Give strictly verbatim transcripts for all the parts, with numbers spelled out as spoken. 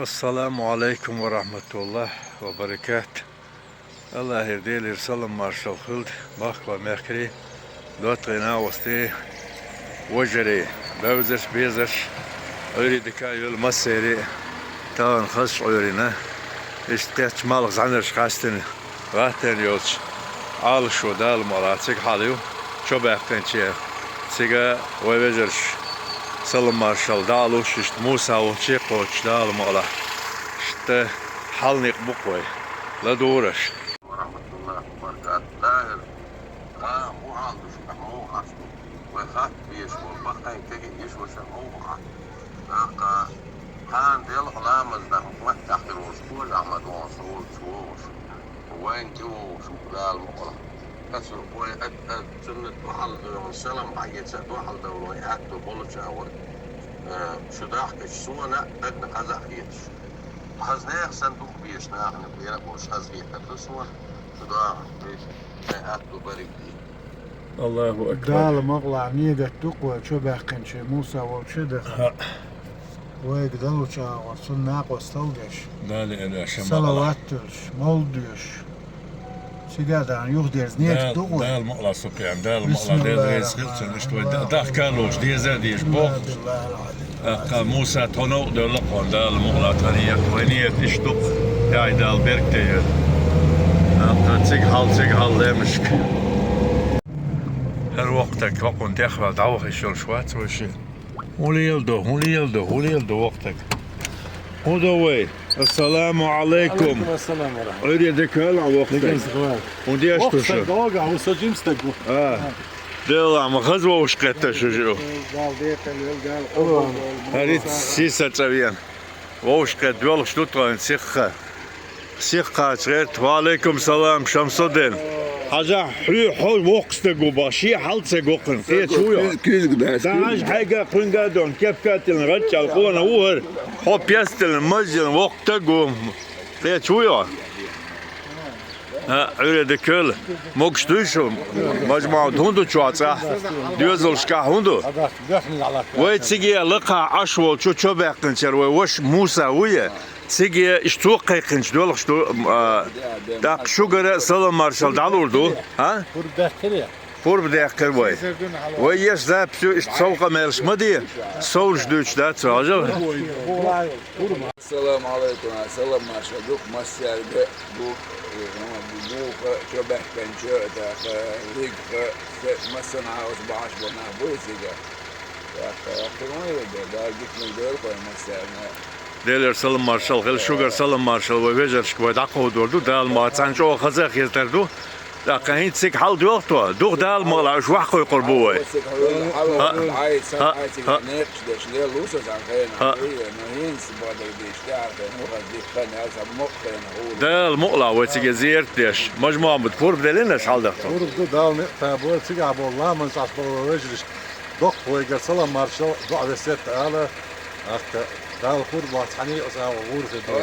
Ассаламу Ӏалайкум ва рахьматуллахӀи ва баракатухӀ. АллахӀера, Делера салам-маршалла хуьлда, бахка мехкарий, доттагӀий, накъостий, вежарий, бевзарш, безарш, Ӏуьйре дика йойла массеран а, тахана хазачу Ӏуьйранна, иштта кхечу малх зӀаьнарш хастина, гӀаттийна йолчу Ӏалашо, Дала мукъалахь, цига хьалха ю, чо баьккхинче, цига вайн вежарша салам-маршалла дӀа а луш, иштта Муса волчу а кхочуш, Дала мукъалахь, иштта хьалха некъ бу-кх вайн, ладугӀураш. Ва рахьматуллахӀи ва баракатухӀ. ТӀаьхьара, а, муха хьал ду шуьга, муха хьал ду? Вай хатта безаш болу баккхий кегий йиша-ваша муха хьал? ТӀаккха кхана делахь ламаз дан хӀокху маттехь хир волуш Кожа-Ахьмад ву хьуна со волчу вогӀуш. Вайна тӀе вогӀуш ву Дала мукъалахь. Аса вай ад-, ад-, цунна дуьхьал доьгӀна салам хьаэца а дуьхьал довла вайн аьтто болчу агӀор, э, шу дахкича суна а дагна хаза а хеташ. Хаза нехан санна дукха безаш нахана яра а болуш хазахетар ду суна, шу даха вайша, вайн аьтто берриг дийна. АллахӀу акбар. Дала мукъалахь, негат ду-кх вай чо баьккхинче Муса волчу а даха. ХӀаъ. Вайга далучу агӀор цунна накъосталла деш, Дала аьлла, ша ма салават долуш, мовлид доьшуш. Цига а дахана юхадерза негат ду-кх вай. Дала мукъалахь, Супьян, Дала мукъалахь, Дела реза хила цунна, иштта вай дахка а лоьхуш, деза а дезаш бохуш. ТӀаккха Муса тхо новкъа девлла-кх хьуна, Дала мукъалахь, тхан ният, вайн ният иштта ду-кх, яй Дала беркате йойла. ТӀаккха цига хьал, цига хьал лемашка. ХӀара воккха стаг хӀокхунна тӀехваьлла дӀавахийтуш йолуш вац вай шен. ХӀун леладо, хӀун леладо, хӀун леладо воккха стаг? ХӀун до вай? Ассаламу Ӏалайкум. Ӏалайкум ассалам ва рахьматуллахӀ. Ӏуьйре дика йойла, воккха стаг. Дика йойла. ХӀун деш ду шу? Воккха стаг, догахь ву со, жима стаг ву. А. Делахь ма хаза вовшахкхетта шу жиу. Дала декъала йойла, Дала къобал дойла. ХӀара сийсара цӀа веана. Вовшахкхетта доьлхуш ду тхо хӀинца сихха. Сихха кхача гӀерта. Ва Ӏалайкум салам, Шамсуддин. Хьажахь, хьоь хьо воккха стаг ву боху, шен хьал ца го кхуьнан. Кхеча вуй хьо? Куьзга дац. ДӀахьажа хьайга а, кхуьнга а дохна, кепка а тиллина, гӀаччӀал къона ву хӀара. Хьо песталлина, маззина воккха стаг ву. Кхеча вуй хьо? А, Ӏуьйре дика йойла. Могуш дуй шу? Мажмахьмад хӀун ду чохь цӀахь? Доьзалшкахь хӀун ду? Вай циге лакхахь Ӏаш волчу чо баьккхинчара вай ваша Муса вуй. Циге иштта цо кхайкхинчу доьлхуш ду, а, тӀаккха шуьгара салам-маршалла дӀалур ду, а? Пурба даьккхира вай. Вай еш запись ю, иштта сов къамелаш ма де, совлуш дуьйцуш дац вай, хьажал. Ассаламу Ӏалайкум, салам-маршалла ду-кх массаьрга а, ду, э, муха, чо баьккхинчу, тӀаккха, лигха, се-, массанхьа оцу бахьаш болу нах буй цига. ТӀаккха, Дала дика мел дойла-кх вай массаьрна. Делера салам-маршалла хила шуьгара, салам-маршалла вай вежаршка вай дӀакховдор ду, Дала ма цхьаьна чӀогӀа хаза а хетар ду. ТӀаккха хӀинца цига хьал доьлху тхо, дукха Дала мукъалахь уьш ваьхьа кхойкхур бу вай. ХӀаъ, хӀаъ, хӀаъ. Дала мукъалахь вай цига зерат деш, Мажмахьмад, пурба деллина аша хьалдахьа? Пурба ду, Дала некъ табора, цигахь болу ламаз Ӏаш болу вежаршка доккха вайгара салам-маршалла, доӀа-весет ала. ТӀаккха Дала пурба лахь, цхьаьний а сагӀа гӀур хир ду.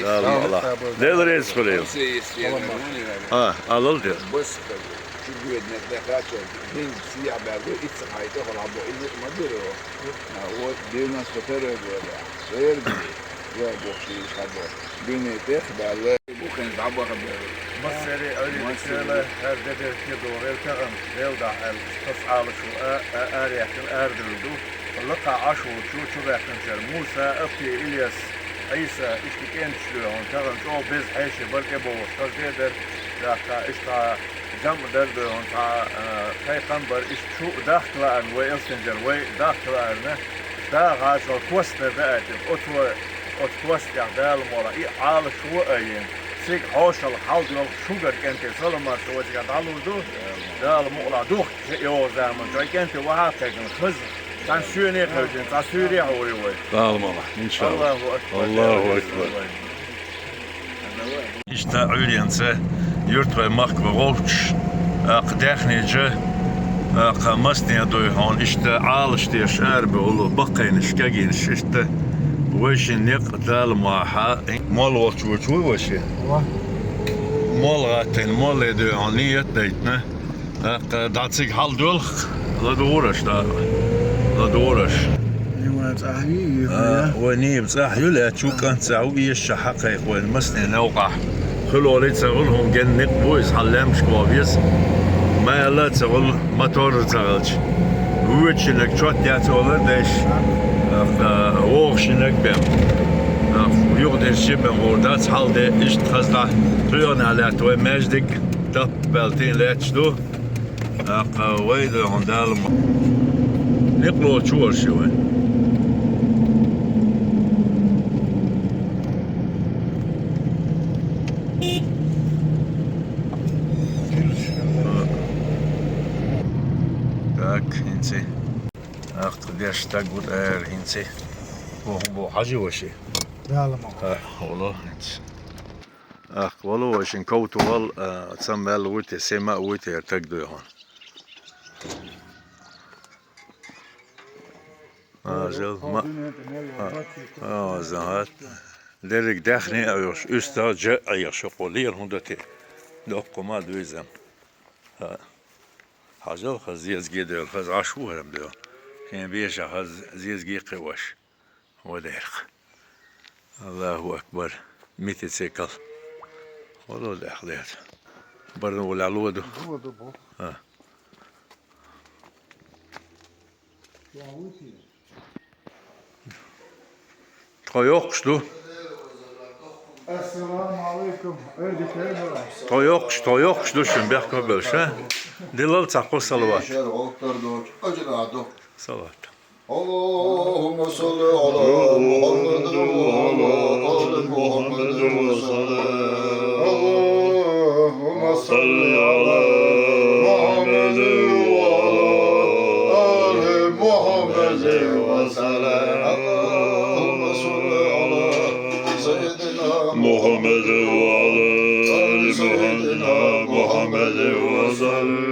Дала мукъалахь. Дела реза хуьлийла. А, алал де. Чу гоьдинарг тӀе кхаччалц, динга сехьа баьлла, иццахь хьайта, хьалха бо, иза ма дира. А, вот девяносто второй года. Эрби, я боху шиша хьабо. Дуьне тӀех баьлла. Бухен дӀабаха бер. Массаьрий Ӏуьйре дика йойла, хӀара де дерг кхидолу гӀелтагӀан, Делан дуьхьа аьлла, тас Ӏалашо а, а, араяьккхина арадевлла ду. Лакхахь Ӏаш волчу чу баьккхинчара Муса, Апи, Илес, Ӏийса, иштта кӀенташ доьхьуна, тахана чӀогӀа беза хьеший бара тӀебогӀуш, хаза де дара, тӀаккха иштта жамӀ дара доьхьуна, цхьа, а, кхайкхам бара, иштта шу дахка лаарна вай Элстинчара, вай дахка лаарна, даха хьашал костара даийтина, оцо, оцу коста тӀехь Дала мукъалахь и Ӏалашо а йина, цига хьошалгӀа хьал доьлху шуьгара кӀентий, салам-маршалла вай цигахь дӀалур ду, Дала мукъалахь духкуш йогӀу заманчохь и кӀентий вахьа а кхайкхина, хаза. Цхьана соьне а кхевдина, цхьа суьйре а хьур ю вай. Аллаху акбар. Аллаху акбар. Аллаху акбар. Иштта Ӏуьйренца юьртахой махка вай гӀовттуш, аккха даьхнича, аккха масане дуй хьуна, иштта Ӏалаш деш арабевлла, баккхийнаш, кегийнаш, иштта вайшин некъ Дала мукъалахь, молла волчу вуй вайши? Ва. Молла гӀаттийна, молле дуй хьуна, ният а дайтина. ТӀаккха дӀа цига хьал доьлху, ладугӀур аша, дӀа, ладугӀур аша. Нуна цӀахь ю, а, вай нийба цӀахь ю, лаьтташ ву, кӀант цӀахь ву, эшача хьакхайкха вайна массане новкъахь. Хуьлуш ца хуьлу, хӀума генна никъ бу, иза хьал лаьмнашка вахавеза. Ма аьлла а ца хуьлу, мотор а ца хилча. Вуьйцучунна чот яц олар дайша. ТӀаккха вогӀучунна бен. ТӀаккха юхадерзича бен гӀур дац, хьал де, иштта хаза дӀа. Тхоьгахь лаьтта вай маьждиг, таппа баьлла тӀе лаьтташ ду. ТӀаккха вай дуй хьуна Дала ма. Никъ лоцуш вара ши вай. Так, хӀинца. ТӀаккха деш стаг ву тӀера хӀинца. Боху, боху, хьажи ваши. Дала ма. ХӀа, хӀула хӀинца. ТӀаккха вало вай шин ков тухал, а, цаммал вуй те, сема а вуй те, яр таг дуй хьуна. А, жал, ма-, а, а, загьат. Дерриг даьхни а йош, уьстагӀ жа а йош, хӀокхо лера хӀун до те. Доккха ма дуьйзам. ХӀа. Хьажал, хаза зезаге дойла, хаза Ӏаш ву хӀарам дойла. Шен беша хаза зезаге кхиош. Валерх. Аллаху акбар. Митицикл. Вало лех лет. Барна вула лоду. Лоду бу. А. Тхо йоккхуш ду? Ассаламу алейкум. Тхо йоккхуш, тхо йоккхуш ду шун бехк ма белш, а? Дилал цхьа кхо салават. Салават. اللهم صل على محمد وعلى آل محمد وسلم. اللهم صل على محمد وعلى آل محمد وسلم. اللهم صل على سيدنا محمد وعلى آل سيدنا محمد وسلم.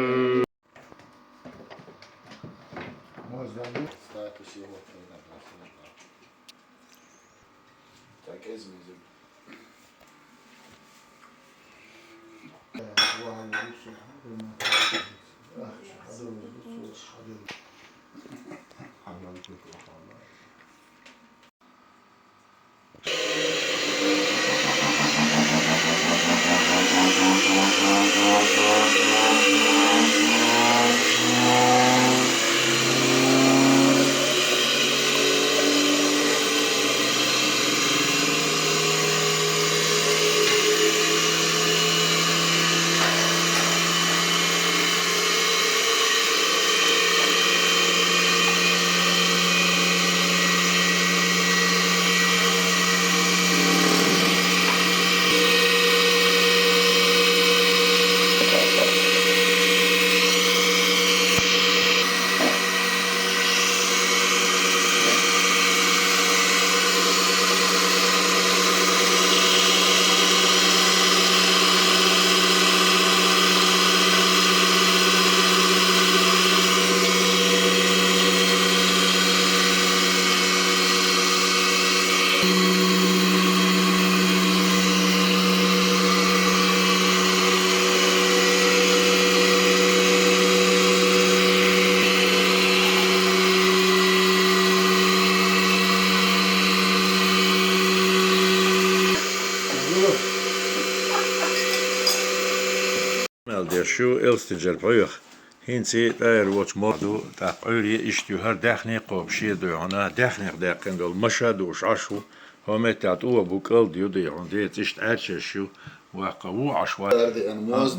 Мел деш ю, Элстинчара пхьоьха. ХӀинца тӀера волчу мохь ду, тӀаккха Ӏуьйре иштта ю, хӀара даьхни кхобуш шен дуй хьуна, даьхнех даьккхина долу маша а дууш Ӏаш ву, хӀо меттехь тӀо а бу, кӀалд ю дуй хьуна, деца иштта Ӏаьржаш ю, ваккха ву Ӏаш вац.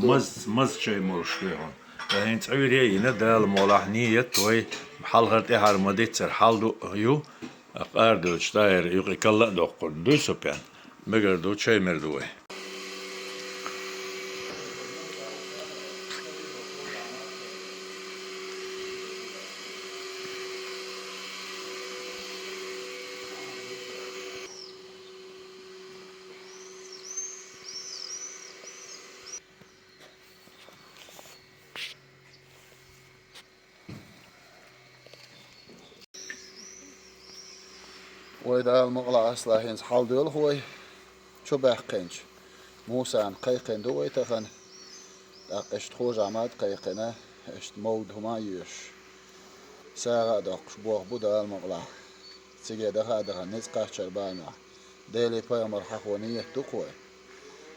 Маз, маз чай молуш дуй хьуна. Ткъа хӀинца Ӏуьйре а йина, Дала молахь, нийят вай, хьалхара тӀаьхьара ма-диццара хьал ду ю, ткъа арадоьлчу тӀера юкъе калла а доккхур дуй со пен. Мегар ду, чай мер ду вай. Вай Дала мукъалахь, аслахь, хӀинца хьал доьлху вай чубаьккхинчу. Мусана кхайкхина ду вай тахана. ТӀаккха иштта хожа мад кхайкхина, иштта мовда хӀума а йоьшуш. СагӀа а доккхуш болх бу Дала мукъалахь. Цига даха а даха ницкъ кхаччалца бахьанехь, Деле пайхамар хьахо нийят ду-кх вай.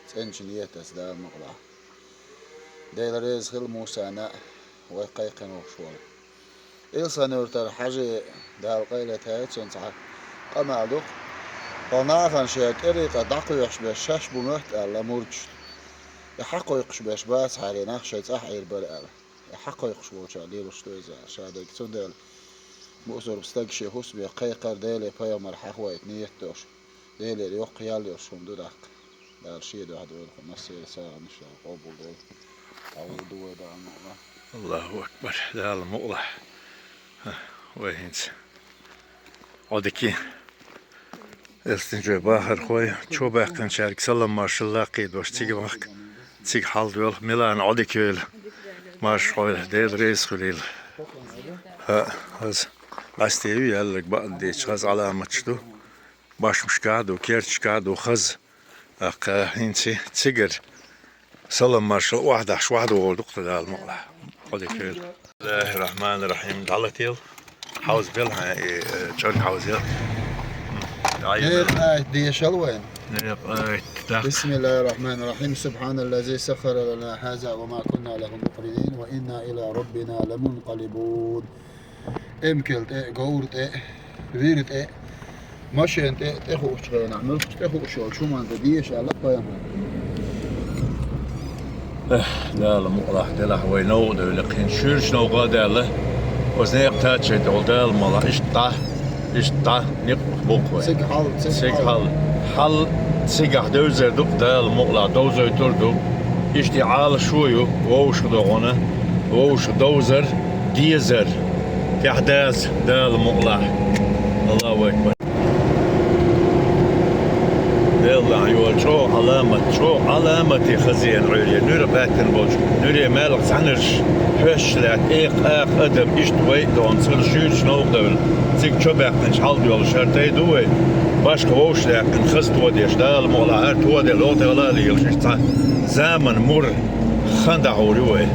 ЦӀеначу нийятаца Дала мукъалахь. Дела реза хила Мусана а, вай кхайкхина вахаш волу. Илсхан-Юьртара Хьажи, Дала къайле тайна цунна, цхьа къамел ду-кх. Хьо нахана шен тӀерикъа дӀакхоьхьуш берш шаьш бу моьтту аьлла мурдашна. И хьакхойкхуш берш бац хьара, нах шайн цӀахь Ӏийр бара аьлла. И хьакхойкхуш волчохь лелаш ду иза аьлла, ша дерг. Цундела мусурба стаг шен хӀусаме кхайкхар, Деле пайхамар хьахойту нийят долуш, Делера йоккха ял йолуш хӀума ду тӀаккха. Дала шен дуьхьа дойла, кху массеран сагӀанаш Дала къобалдойла. Дала вур ду вай, Дала мукъ лахь. Аллаху акбар, Дала мукъ лахь. Вай хӀинца Ӏодика. Элстинчой бахархой, чо баьккхинчаьрга салам-маршалла лакхийдош, цига махка, цига хьалдоьлху, Милана, Ӏодика йойла. Марша хьойла, Дела реза хуьлийла. ХӀаъ, хаза. Ӏасте ю яьлларг бакъдерг дийцича, хаза Ӏаламаташ ду. Башмашкахь а ду, керташкахь а ду хаза. ТӀаккха хӀинца цигара салам-маршалла охьадахьаш, охьадогӀур ду-кх тхан, Дала мукъ лахь. Ӏодика йойла. Бисмиллахир-рахманир-рахим. ДӀалатийла. Хьовзабелла хьайн и, э, чӀорг хьовзийла. М, дӀа а йина. Некъа аят дешал вайна. Некъа аят, даккха. Бисмиллахир-рахманир-рахим. Субханаллази саххара лана хаза ва ма кунна лаху мукъринин ва инна ила раббина ламункъалибун. Эмкал тӀе, говр тӀе, вир тӀе, машен тӀе, тӀе хуучу хенахь, муьлххачу тӀе хууш йолчу хӀуманна деша аьлла пайхамар. Эх, Дала мукъ лахь, делахь вай новкъа девлла, кхин шуьйрачу новкъа а даьлла, оцу некъа таччайта долу Дала мукъ лахь, иштта дӀа, иштта дӀа, некъ бу-кх вай. Цига хьал, цига хьал. Хьал цигахь девзар ду-кх, Дала мукъ лахь, довзуьйтур ду. Иштта и Ӏалашо ю, вовшах догӀуна, вовшах довзар, дезар. ТӀехь даза, Дала мукъ лахь. Аллаху акбар. Деллахь, йо, чӀогӀа Ӏаламат, чӀогӀа Ӏаламате хаза ена Ӏуьйре, нуьра гӀаьттина болчу, нуьре маьлха цхьанарш хьоьссуш лаьтта, экха, акха адам, иштта вай а догӀуна, цара шуьйрачу новкъа девлла, цига чо баьккхинчу хьал доьллуш хӀара тайна ду вай. Башха вовшах даьккхина хаза тодеш, Дала мукъ лахь, хӀара тодер лохтала а лелаш, иштта цхьа заман мур хан дӀахьур ю вай.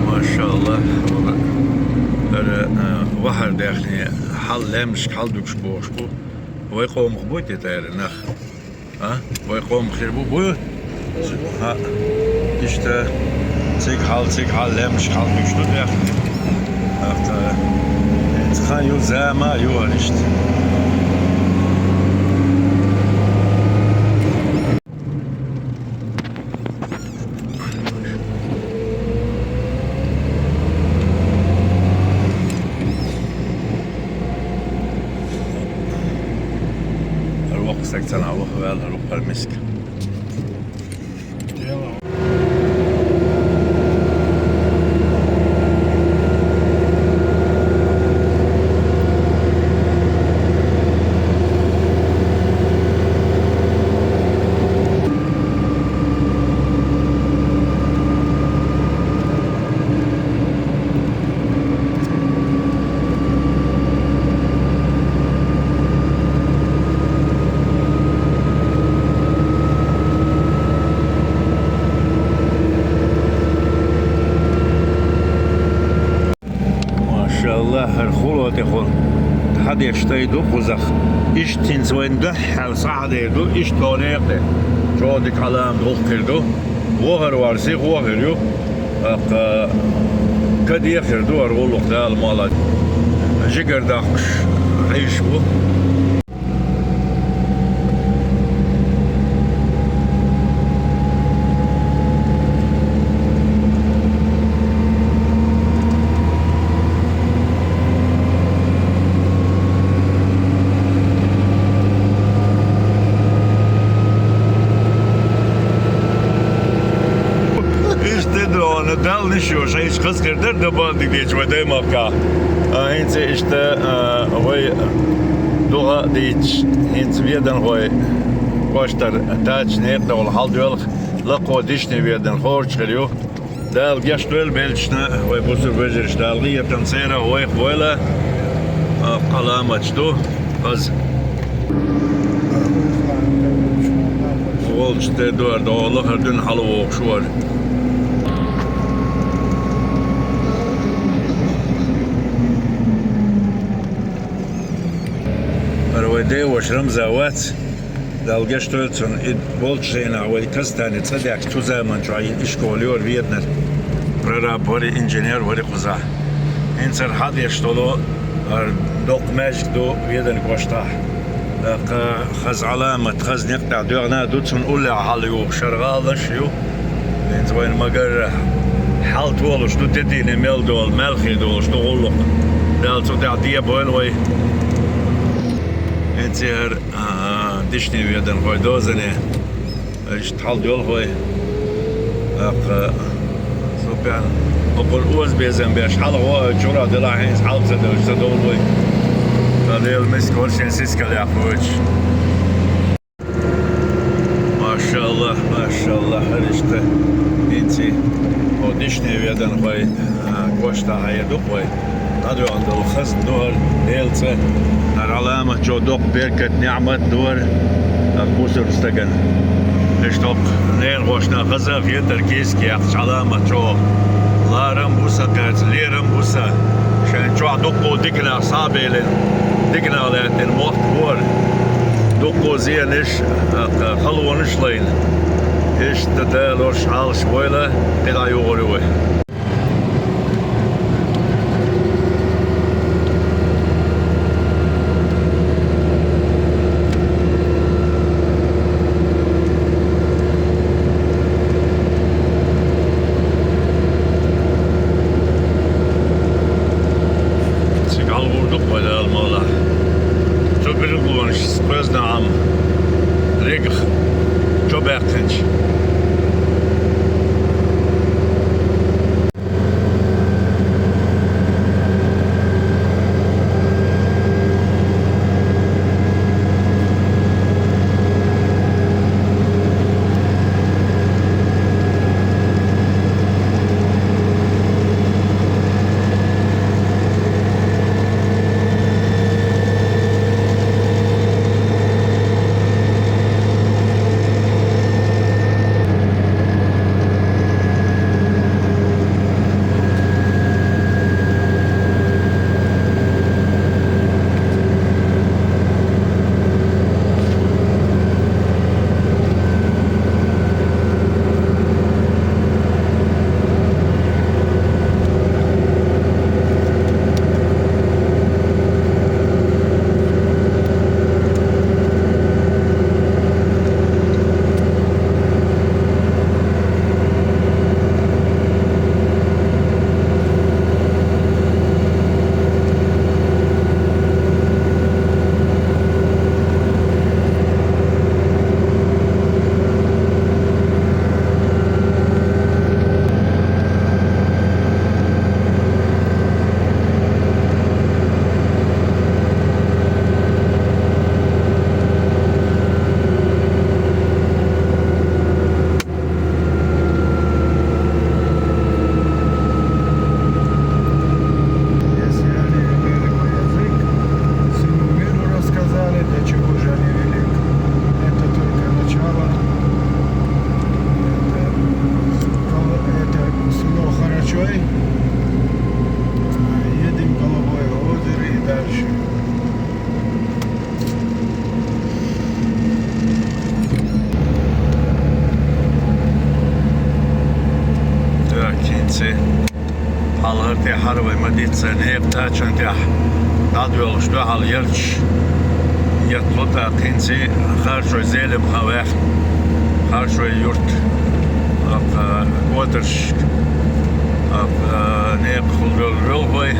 Машалла, хӀара, э, вахар даьхни хьал лаьмнашка хьал дуьгуш бохуш бу. Вай къомах буй те тӀера нах? А? Вай къомах хир бу, буй? А, иштта цига хьал, цига хьал, лаьмнашка хьал дуьгуш ду тӀехь. ТӀаккха хӀинца хан ю, зама а ю хӀара иштта. ХӀара воккха стаг ца нах ваха ваьлла, хӀара воккхара миска. Машалла, хӀара хӀула тӀехула хьадеш тай ду кхузахь. Иштта хӀинца вайна дуьххьал схьахьадер ду, иштта тхо некъа тӀе. ЧӀогӀа дика Ӏалам гӀуллакх хир ду. Вохар вар сиха вохар ю. ТӀаккха каде хир ду хӀара гӀуллакх, Дала мукъ лахь. Жигара даккхуш Ӏийш бу. Шу шайча хазкхир дар, да бандик деча вай Даймахкахь. А, хӀинца иштта, а, вай духа а дийцаш, хӀинца Веданхой кӀоштара тача некъа тӀехула хьалдоьлху, лакхо Дишни-Ведан хоржуш хир ю. Дала гечдойла беллачарна, вай бусалба вежаршна Дала гӀийгӀатан церан вайх войла, а, Ӏаламаташ ду. Хаза. Волчу тӀе дора догӀу лахара дуьйна хьалавогӀуш вара. ХӀара вай деваша Рамзан вац, Дала гечдойла цунна, и волчу хенахь вай Казахстане цӀа даьхкича цу заман чохь и ишкол йора Веданара. Прораб вара, инженер вара кхузахь. ХӀинца хӀара хьадеш долу, хӀара доккха маьждиг ду Ведан кӀоштахь. ТӀаккха хаза Ӏаламат, хаза некъ тӀехь доьгӀна а ду, цунна уллехь хьалаюхуш хӀара гӀаланаш а ю. ХӀинца вайна ма-гарра, хьал толуш ду тӀетийна мел долу, маьлхе долуш ду гӀуллакх. Дала цу тӀехь дебойла вай. ХӀинца хӀара, а, Дишни-Веданхой дозане. Иштта хьалдоьлху вай. ТӀаккха, супер. Окхула озабезам беш, хьалха вахча, чуьра делахь, хӀинца хьалха ца девлча, ца довла вай. Ткъа Дела миска вара шен сискал яккха воьдуш. Машалла, машалла, хӀара иштта. ХӀинца, о, Дишни-Веданхой, а, кӀоштахь хьаеду вай. ДӀадоьгӀна долу хазна ду хӀара, Делан цӀа. ХӀара Ӏаламат чӀогӀа доккха беркат, неӀмат ду хӀара, а, бусалба стагана. Иштта хӀокху ненахошна хаза а хетара кийсак яьккхича Ӏаламат чӀогӀа. Ларам а бу сан кхаьчна, лерам а бу сан. Шайн чохь дуккха дика нах схьа а белина, дика нах лаьттина мохк бу хӀара. Дуккха зенаш, а, халонаш а лайна. Иштта Дала уьш Ӏалаш войла, кхидӀа юхур ю вай. Цига хьалхур ду-кх вай, Дала мукъ лахь. Цу билгалонаш кхоьзна Ӏама, регах чо баьккхинчу. Изъяли великий язык, всему миру рассказали, до чего же они велик. Это только начало. Это, это село Харачой. Едем Головое озеро и дальше. Так, хӀинца хьалхара тӀехь хӀара вай ма-дийццара некъа тачанна тӀехь дӀадоьлхуш дуьхьал ярташ. Етталу тӀаккха хӀинца Харачой Зелимхан ваьхна, Харачой юрт, тӀаккха котарш, тӀаккха некъахула воьлху вай,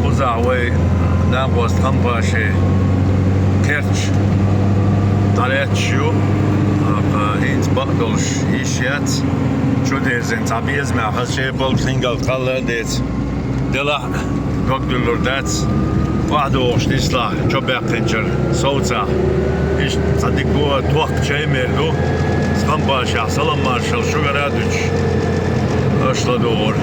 кхузахь вай накъост Хампашин керташ дӀалаьтташ ю, тӀаккха хӀинца бакъ долуш йиш яц. Чу дезина цхьа безамехь, хаза шепалг хингал кхалла а деца. Делахь а дог дуьллур дац. ОхьадогӀуш нислахь, чо баьккхинчара совцахь. Иштта цхьа дика го тохка чай мер ду. Скампашехь салам маршалла шугара а дуьтуш, аша ладугӀура.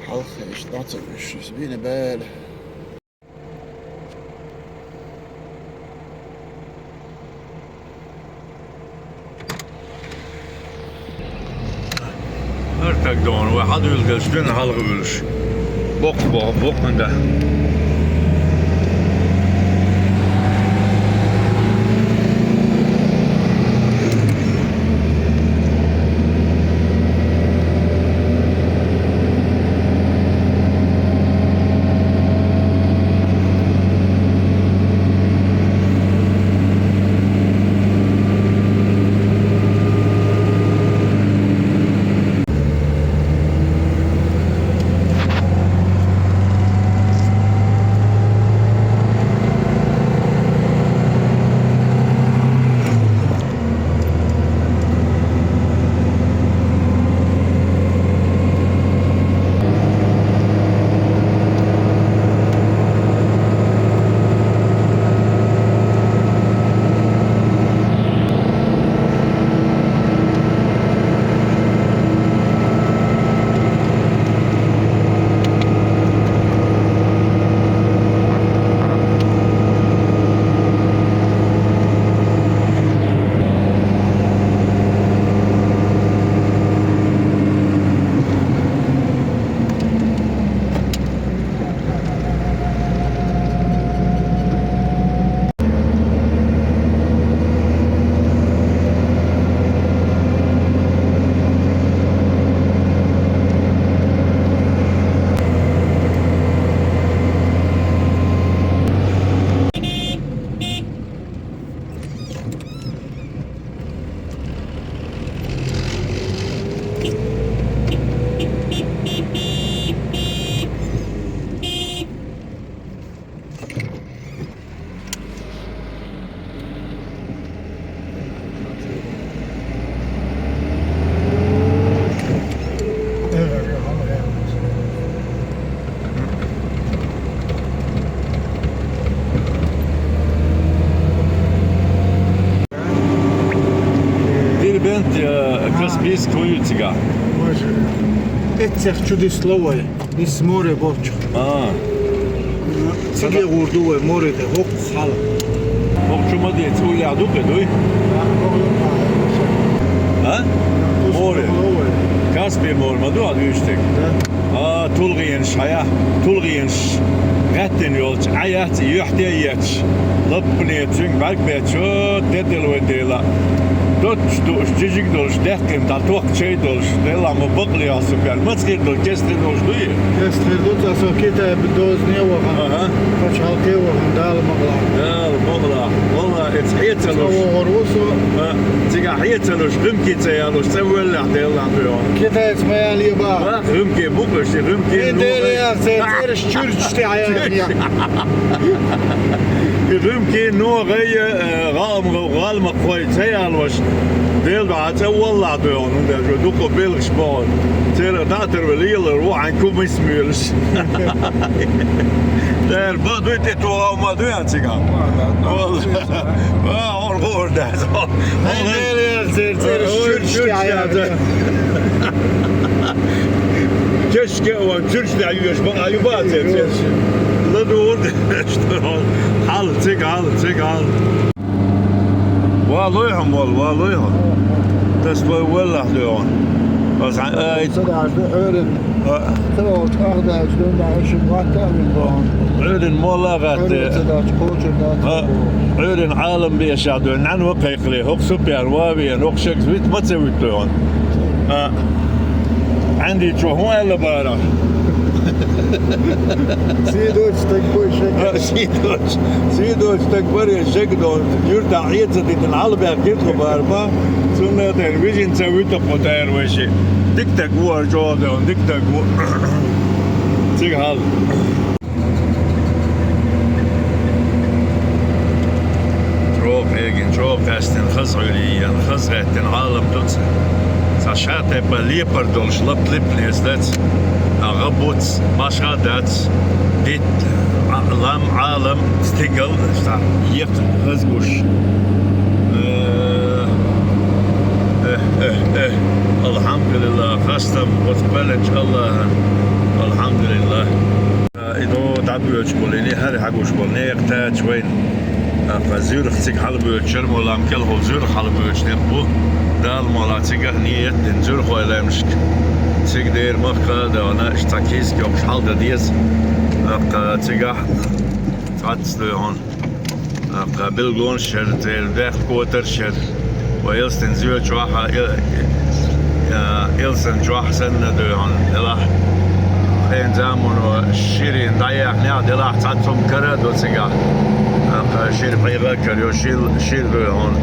Хьалха иштта дӀа ца вуьйш, иза вина баьла. Артак догӀун, вай хьадуьйладелча дуьйна хьалха вуьлуш. Боккха боху, боккха дан. Дербент, э, Каспийск хӀун ю цигахь? Боже. Эццех чу дисло вай. Дис море болчу. А. Циге гӀур ду вай море де, хӀокху хьала. ХӀокху чу ма деций, уллехь ду кхе, дуй? А? Море. Каспий море ма ду, а дуьйш дерг? Да. А, тулгӀенаш хьаяхь, тулгӀенаш гӀаьттина йолчу, Ӏа яц, юьхь тӀе а етташ, лаппане цуьнга бӀаьрг бетташ, о, де дела вай Дела. Доццуш дууш, жижиг долуш, даьккхина дӀатохку чай долуш, Дела ма бакъле хьо сукъел. Маца хир долу, кестта хир долуш дуй? Кестта хир ду, ткъа со Китай дозане а вахана, ага, пачхьалкхе а вахана, Дала ма гӀала. Дала ма гӀала. Валла, эца хье ца луш. Ца вогӀур ву со. А, цигахь хье ца луш, гӀуьмке ца ялуш, цӀа веллехь, Деллахь дуьйхьа. Китайца ма яле бах. Бах, гӀуьмке бу-кх уьш, и гӀуьмке. Э, ну, Дела, э, яхца, цӀераш чуьрчаш тӀе хьаяхьа. Рюмкин, ногӀай, э, гӀалам-, гӀалмакхой ца ялош, Дела дуьхьа цӀа валлахь дуй хьуна, хӀунда аьлча дукха белхаш боху. Церан дӀа а тара вала лелар ву хьайн кумис муьйлуш. Дера, бан дуй тӀе тоха ма дуй хьан цигахь? Валла. Ва, хьуна хуур дац. Хьуна церан, церан шуьрча яц. Кешке а ван, чуьрча дӀа юьйш, бакъ а ю бац, церан. ЛадугӀур деш, хьал, цига хьал, цига хьал. Валуй хьо, молла, валуй хьо. Тас вай валлахь дуй хьуна. Аса, ай. Ца дахьаш ду Ӏуьйран. А. Ца волчу ах даьлча дуьйна дахьаш шин ватта а вина дохьуна. Ӏуьйран молла а гӀатта. Ӏуьйран ца дахьаш кхочур дац. А. Ӏуьйран Ӏалам бешахь дуьйна. Нана вакхайкхале, хӀокху Супьян ван а веана, хӀокху шегас вита ма ца вуьту хьуна. А, Ӏандийчо хӀун аьлла бара? Сий доцу стаг бой шег. А, сий доцу, сий доцу стаг баре шег долу. Юьртахь Ӏе ца дитина, хьалабаьхкира тхо бара ма. Цунна тӀера вижина ца вуьту кху тӀера вайши. Дика стаг ву хӀара чӀогӀа, дика стаг ву. Цига хьал. ЧӀогӀа эгина, чӀогӀа къаьстина, хаза Ӏуьйре еана, хаза гӀеттина Ӏалам ду цхьа. Цхьа ша тайпа лепар долуш лап-липнес дац, а гӀа буц, башха дац, дитт, а, лам, Ӏалам, стигал, цхьа екха хаза гуш. Э, э, э, э. Алхьамдулиллах, хастам оцу кхоьллинчу Аллахьан. Алхьамдулиллах. И до дӀабоьдуш болу, и хӀара хьагуш болу некъа тача вайна. ТӀаккха зуьрах цига хьалабоьдуш, Шармолам кӀелхула зуьрах хьалабоьдуш некъ бу. Дала мукъ лахь, цигахь ниет дина зуьрахойн лаьмнашка. Цига дера махка а дан, иштта цхьа кийсак йоккхуш хьал дан деза. ТӀаккха цигахь цхьацца дуй хьуна. ТӀаккха билгалонаш яра, церан бехк котарш яра. Вай Элстин зоьчохь а, э, э, Элсан чохь санна дуй хьуна, делахь хен замано ширина дӀаяьхнехь, делахь цхьа цум кара а до цигахь. ТӀаккха шира пхьегӀа а карайо, шил-, шира дуй хьуна.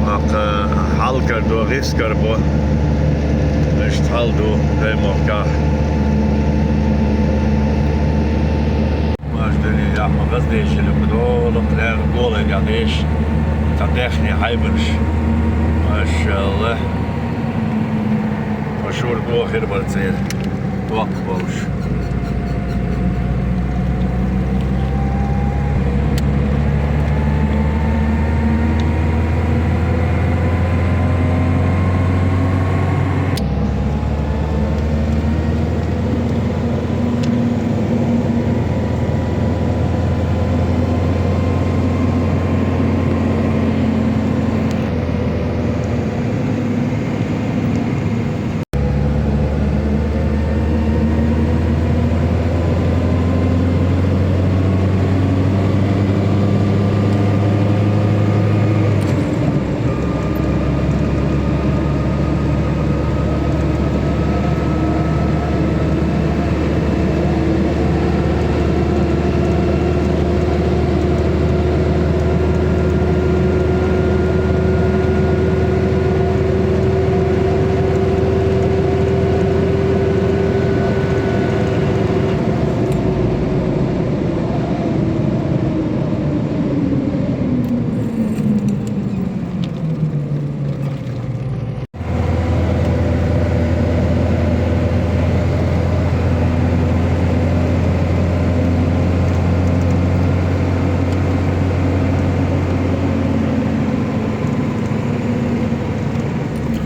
ТӀаккха хьал карадо, гӀирс карабо. Иштта хьал ду Даймохкахь. Маждали яхма гӀаздешили кхудолу лерга голай деш, цхьа даьхни хьайбанаш. Машалла. Машур бохир бар церан. Доккха болуш.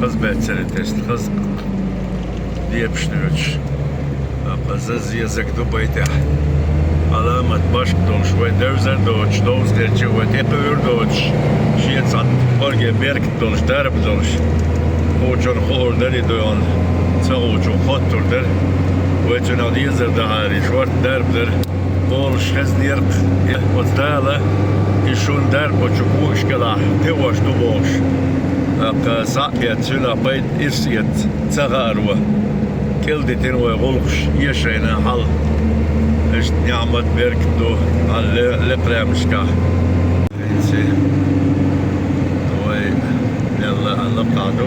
Хаза баьццара тесна, хаза дебаш доьдуш. ТӀаккха заза зезаг ду байтехь. Ӏаламат башка долуш, вай девзар а доцуш, довза гӀирча а вай тӀекхуьур а доцуш, шен цхьа кӀорге беркат долуш, дарба долуш. Кхучунна хуур дара и дуьйхьун, ца хуучунна хоттур дара. Вай цуьнах дезар дахьара, шорта дарба дара. Олуш хезнера-кх, оцу Дала и шун дарба оцу когаш кӀелахь тевош ду бохуш. ТӀаккха схьа а эцна, цуьнах пайда ирс эца ца хааро, кӀелдитина вай гӀуллакхаш, эшайна хьал. Иштта ниӀмат, беркат ду хьан ле-, лекха лаьмнашкахь. ХӀинца вай мелла а лакхахь ду,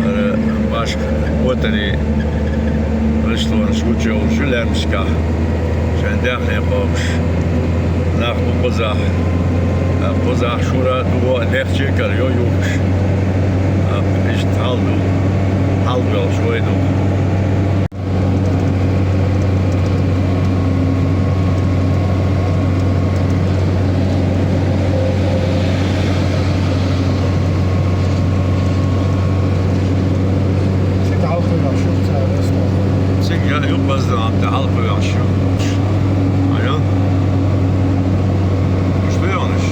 хӀара башха котаре Русланаш гучуйовлуш ю лаьмнашкахь, шайн даьхни кхобуш. Нах ду кхузахь. Кхузахь шура ду, нехче кара йо юхаш. Иштта хьал ду. Хьал доьлхуш вай ду. Цига хьалкхоьхьуш ю, ца ресторан. Цига я юкъаздам, амта хьалкхоьхьуш ю. Айо? Уж ду йонаш?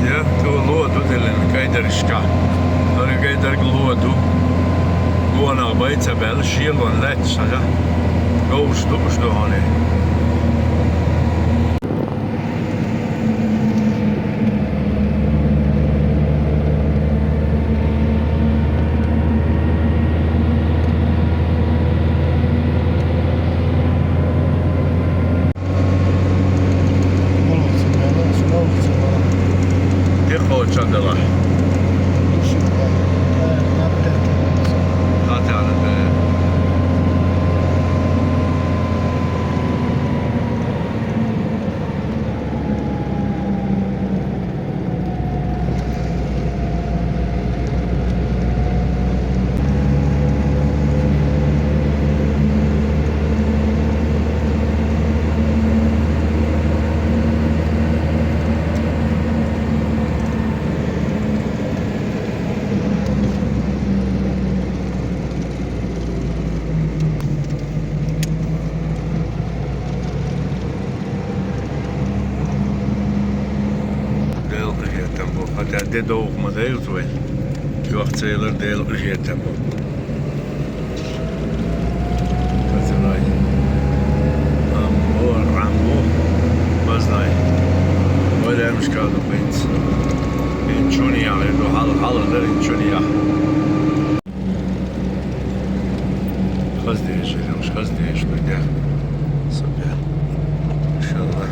Я, то ло ду делен гайдарашка. Ара гайдарг ло ду. Гонах байца бел шиелон лаьцча хьажа. Говш ду уж ду хьоне. Ти кхоча делахь. Татьяна бе. Делкъа хетам бу. Хатя де довх ма дайв твой. Чох цейлар делкъа хетам бу. Пацанай. Амбо, рамбо. Базнай. Ойламышка ду принц. Ин чуни я, ду хал, хал, ин чуни я. Хаз деш, хаз деш, ду де. Супер. Иншалла.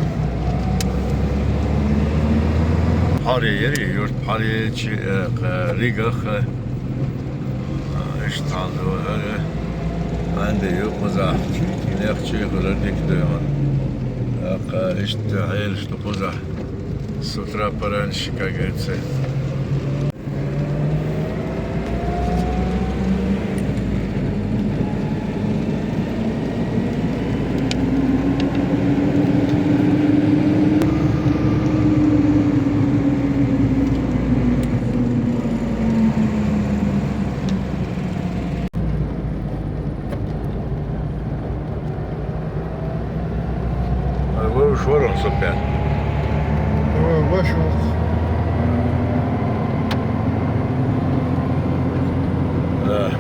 Пари ери, юрт пари чи, э, Рига, э, Иштта хьал ду, э, хьанде ю кхузахь, нех чуьйхара дика ду хьуна. ТӀаккха иштта хьелаш ду кхузахь. С утра пораньше, как говорится. Ай, вай уж вара со пять. Ой, ваш вар. Да.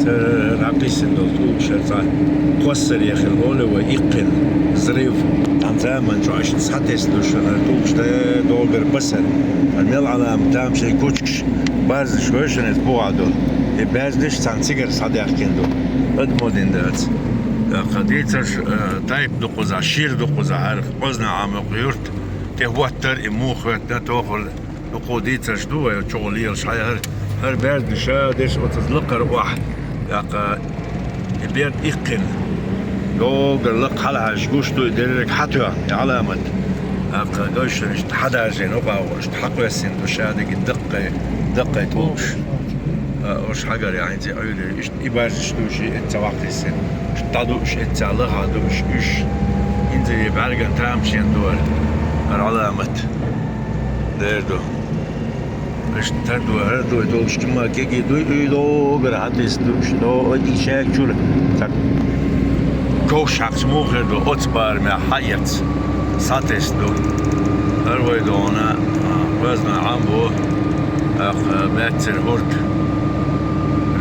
Церан дӀакхийсина долу тӀулгаш цхьа кхоссаре хилла, олий вай, иккхина, взрыв. Тхан заман чохь иштта схьатесна ду шуна, тӀулгаш дӀа догар басар. Ткъа мел Ӏаламат там шайн кучкаш, барзаш вай шуна иза бугӀа долу. И баьрзнаш цхьана цигара схьадаьхкина ду. Адамо дина дац. ТӀаккха дийцарш, э, тайп ду кхузахь, шир ду кхузахь, хӀара Къозна Ӏамокъ юрт, тӀе хӀоттар и муха хӀоьттина тохар. Дукха дийцарш ду вай чугӀа лелаш хьай хӀара, хӀара баьрзнаш деш оцу лакхара охьа. ТӀаккха и берд иккхина. Догара лакха хьалахьаьжча гуш ду и дерриг хьатоьхна, и Ӏаламат. ТӀаккха гайшина иштта хьадаржийна, оха а иштта хьакхоьссина ду шадерг даккхий, даккхий тӀулгаш. А, уьш хьагарехь, хӀинца Ӏуьйре иштта и баржаш ду, ши эцца ваккхийсина. Иштта дӀадууш, эцца лаха дууш, уьш. ХӀинца и бӀаьрган тамашийна ду хӀара, хӀара Ӏаламат. Дер ду. Иштта тар ду, хӀара ду, долуш кема кеги дуй, уьйлогара хьатесна ду, иштта, о, и шаьрачуьра. Так. Ковш хьакхча муха хир ду, оцу барамехь хьаэц. Схьатесна ду. ХӀара вай догӀана, а, везна Ӏам бу. Ах, баьццара хӀорд.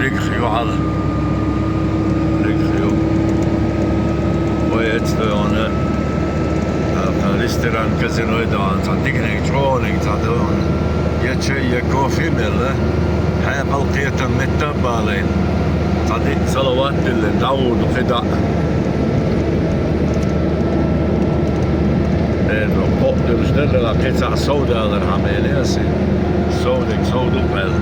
Ригах ю хьал. Ригах ю. Вай эцна дойгӀана. Ах, ресторан, казино дойгӀана. Цхьа диканиг, чӀоагӀаниг цхьа дойгӀана. Я чай, я кофе мелла. Хьаькъал, кхетам метта а балийна. Цхьа дика салават диллина, дӀагӀур ду кхидӀа. Э, ну, кхоъ диллаш дара, кхин цхьа сов далар хьан мел яси. Совдиг сов ду кхел.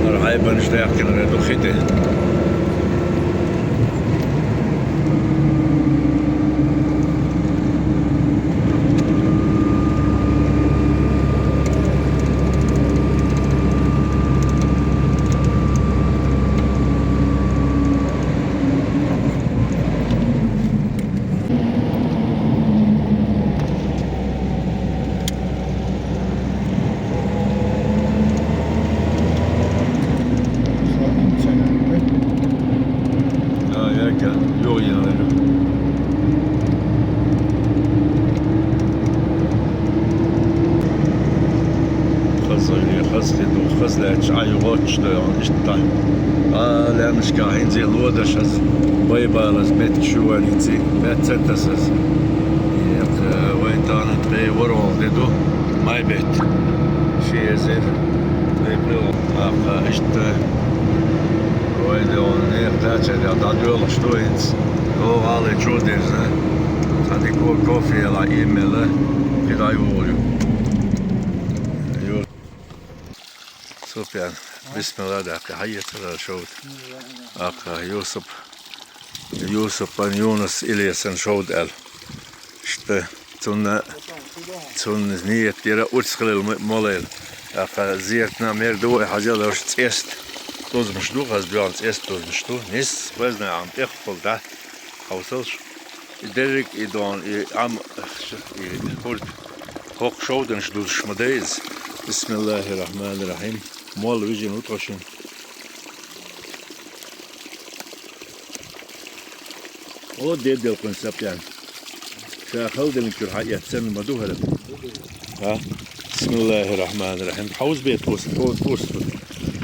Ара хьайбанаш даьккхина ду хи тӀе. Да, я ка-, йо, я, я. Хаза, хаза хи ду, хаза лаьтташ Ӏа юхаташ дойгӀана иштта. А, лаьмнашка хӀинца лодаш аз, байбалаз метташ ю вайн хӀинца, баьццара тасаз. Э, вайн тана тхе ворхӀалгӀа де ду, май бетта. Ши эзар. Лепрел. Аха, иштта. Вай де он, не, тача де, да, дёлаш, что инц. О, але, чё дерза. Цхьа дика кофе ела, имела. Кидай волю. Ю-, Супян, бисмилла, да, хьаецара шовд. Аха, Юсуп, Юсупан, Юнус, Ильясан шовд аьлла. Иштта цунна, цунна ниет яра урс хилал м-, молел. Аха, зияртна мер ду вай хьажал уж цӀест. Тузмаш ду, хаз дуьгӀан цӀест тузмаш ду. Нис, везна ам тӀехкхул, да? Хьовсалш. И дерриг, и дон, и ам, и хурд. ХӀокху шовданаш дузуш ма дай иза. Бисмиллахир-рахманир-рахим. Молла вижина ву тхо шин. О, де делкъун сапян. Ша халдалин чуьра хьаэццан ма ду хӀара. Ха? Бисмиллахир-рахманир-рахим. Хьовз бе тхус, тхо тхус.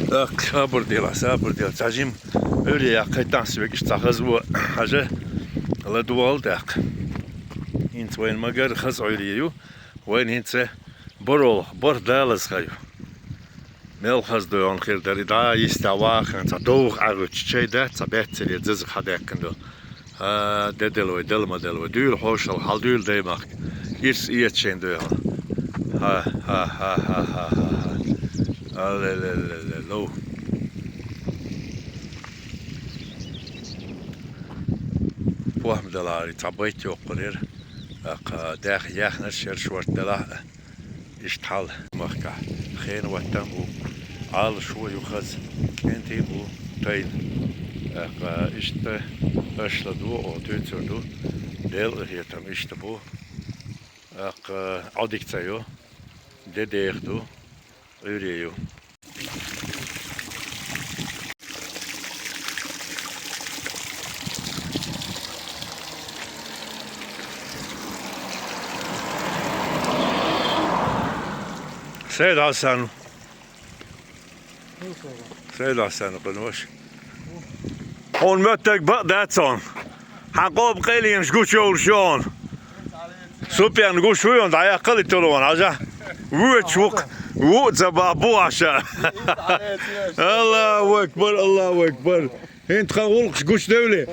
Так, сабур дела, сабур дела. Цхьа жим Ӏуьйре яккхий тахс вегаш цхьа хаза во хьажа. ЛадувгӀал тӀаккха. ХӀинца вайн магар хаза Ӏуьйре ю. Вайн хӀинца борол, бор далаза ха ю. Мел хаза дойгӀан хир дара, и дӀа йиста вахан, цхьа довха ӀагӀуьттуш чай дац, цхьа баьццаре заза хьадаьккхина ду. А, де дела вай, дела ма дела вай. Дуьйла хьошалгӀа, хьал дуьйла даймахка. Ирс эца шайн дойгӀан. Ха, ха, ха. Алле-ле-ле-ле, лов. ПохӀма далари, цхьа байт йоккхур яра. Аккха, дехь яхнаш яра шорта далахь а. Иштта хьал махкахь хенан ваттам бу, Ӏалашо ю хаза, кӀентий бу тайна. ТӀаккха иштта аша ладугӀу, оха туьйцур ду, Делан къинхетам иштта бу. ТӀаккха Ӏодика ца йо, де деха ду, Ӏуьйре ю. Сайд Хьасан. Сайд Хьасан, къинош. Хьуна моьттарг бакъ дац хьуна. Хьан къоба къайленаш гучуйовлуш ю хьуна. Супян гуш вуй хьуна, дӀаяккхал и телефон, хьажа. Вуьйцуш ву-кх, ву а ца бахь, бу аша. Аллаху акбар, Аллаху акбар. ХӀинца тхан гӀуллакхаш гучудевлли?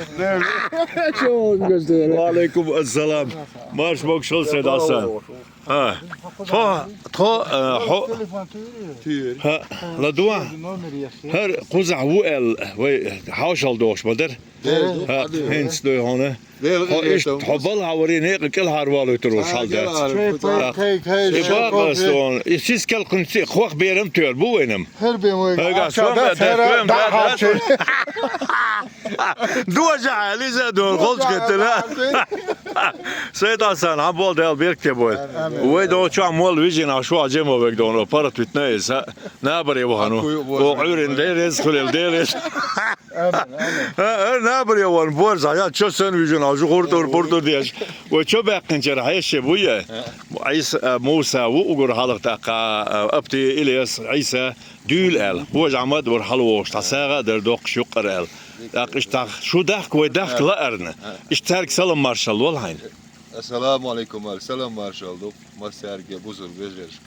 Ва алейкум ассалам. Марш могушалла, Сайд Хьасан. А, тхо, тхо, а, хьо, телефон туьйр. Туьйр. ХӀа, ладувгӀа. Номер яхи. ХӀара кхузахь ву аьлла, вай хьошалгӀа дохуш ма дара. Дера ду, хӀа, хӀа, ду. ХӀинца дуй хьуна. Дера хьо ду, иштта, хӀа, хьо балхьа варе некъа кӀелхьарвалуйтур ву хьал дац. Чай, пай, кай, кай, и чай, бакъ кофе. Астон, и сискал кхунца кхох берам тоьр бу вайнам. ХӀара бен вай. Хьайга ахча сом дац, бер, хӀара бер, дӀа бер, хьалчи. Дожа хьализа дон, холчкетана. Сайд Хьасан, хьан бол Дала беркате бойла. Амин. Вай дон чохь молла вижина, шу а жемо вег дон, парат витна иза. Набаре вахану. О, Ӏуьйрин дерез, хулел дерез. Амин, амин. А, а, набаре ван, борза, я чо сан вижина, жу хуртур, пуртур деш. Вай чо баьккхинчара хьеше буя. Ӏийса, а, Муса ву угур хьалха тӀаккха, а, Апти, Илес, Ӏийса. Дуьйла аьлла, хӀожа Ахьмад вара хьалавогӀуш, тхьа сагӀа а дара доккхуш юккъара аьлла. ТӀаккха иштта тхьа шу дахка вай дахка лаарна. Иштта цаьрга салам маршалла лол хьайна. Ассаламу алейкум аьлла, салам маршалла ду массаьрга бусалба вежаршка.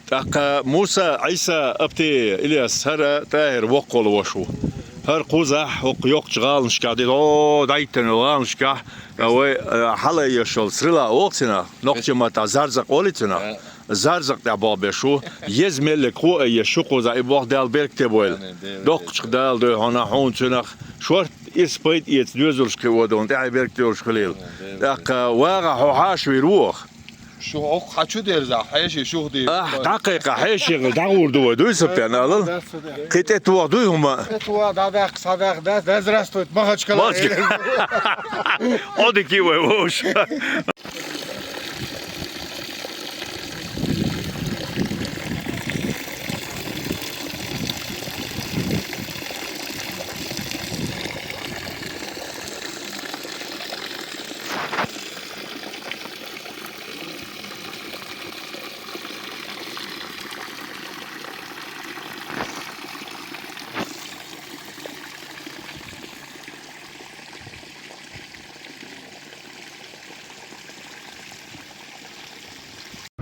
ТӀаккха Муса, Ӏийса, Апти, Ильяс, хӀара ТӀахӀир воккхал вош ву. ХӀара кхузахь хӀокху йоккхачу гӀаланашкахь деза, о, дӀайттина гӀаланашкахь, вай, а, хьала еш йолу срила оха цина, нохчийн маттахь зарзакъ олу цина. Зарзакъ тӀехь болх беш ву, еза меллиг кхо а еш шу кхуза, и болх Дала беркате бойла. Амин, Дела. Доккхачух Дала дой хьуна, хьуна цуьнах шорта ирс пайда эца доьзалш кхио дона, тӀаьхье беркате йолуш хилийла. Амин, Дела. ТӀаккха вагӀа хьо хьаша вийр ву оха? Шу хьо хьан чу дерзахь, хьеший шух дийр. Ахь, дӀакхайкха, хьеший дӀагӀур ду вай, дуй Супьян алал? Кхин тӀе тоха дуй хӀума? ТӀе тоха, дӀадаккха, схьадаккха, дац, дац, здравствуйте, Махачкала. Махачкала. Ӏодика вай вовш.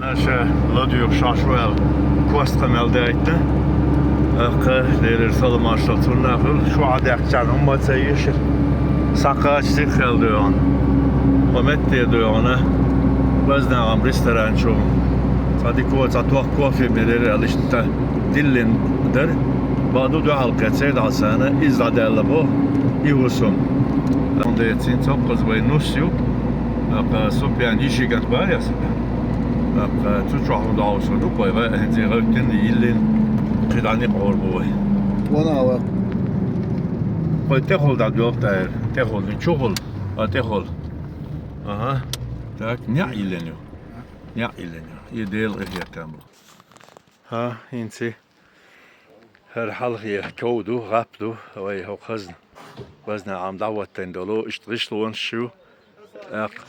Аша ладуьйгӀуш Ӏаш ву аьлла, кост къамел даийтина. ТӀаккха Делера салам-маршалла цунна хуьлу, шу Ӏа даьккхичарна хӀумма а ца йийшира. Схьакхача сиха хила доьгӀна. Ва метте доьгӀна. ВазнагӀам ресторан чу. Цхьа дика, цхьа тох кофе мелира аьлла, иштта диллина дара. Бакъду дуьхьал кхетта Сайд-Хьасана, иза дӀадаьлла боху, и хӀусам. Амма децин цхьа кхуза вай нус ю. ТӀаккха Супьян йишиган бара ясана. ТӀаккха цу чохь хӀун дӀа хӀусам ду, вай вай хӀинца гӀевттина, йиллина, кхидӀа некъахь гӀур бу вай. Вана а вай. Вай тӀехула дӀадоьлху тӀера. ТӀехула, чухула, а тӀехула. Ага. Так, неӀ йиллина ю. НеӀ йиллина ю. И Делан къинхетам бу. ХӀа, хӀинца. ХӀара хьалхе ков ду, гӀап ду, вай хӀокху хазна. ВазнагӀам дӀахӀоттийна долу, иштта гӀишлонаш ю. ТӀаккха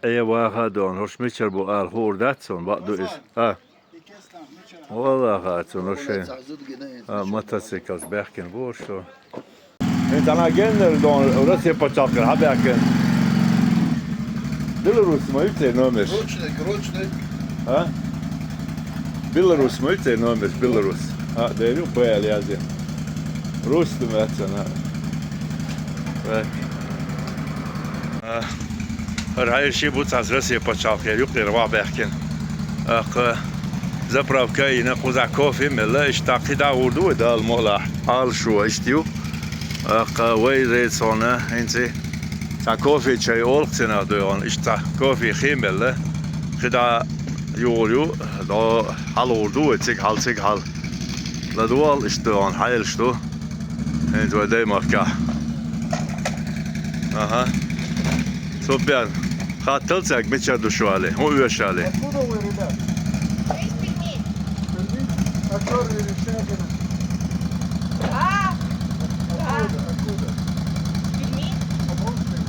Ӏе ваха а дона, хӀорш мичара бу ала хуур дац суна, бакъ ду иза. А? Валлахьа, цунна шайн. А, мотоциклаш баьхкина бу хӀорш. ХӀинца геннара дона Россия пачхьалкхера хьабаьхкина. Беларус ма ю церан номерш? Ручник, ручник. А? Беларус ма ю церан номерш, Беларус. А, дер ю, Б аьлла язйина. Рус ду моьтту царна. Так. А, хӀара хьаьрший бу цхьацца Россия пачхьалкхера юккъера вахьбаьхкина. ТӀаккха заправка а йина, кхузахь кофе а мелла, иштта кхидӀа а гӀур ду вай Дала мукъалахь. Ӏалашо иштта ю. ТӀаккха вай зайца хьуна хӀинца цхьа кофе, чай олу-кх цунах дойгӀана, иштта цхьа кофе хи а мелла, кхидӀа югӀур ю, дӀо хьалагӀур ду вай цига хьал, цига хьал. ЛадогӀал иштта дойгӀана хьаелаш ду. ХӀинца вай Даймахкахь. Аха. Супьян, хаттал цаьрга, мичара ду шу али? ХӀун оьшу али? Откуда вы, ребят? Из Перми. Перми? А чё вы решаете? А? Откуда? Откуда? Из Перми. Поморская?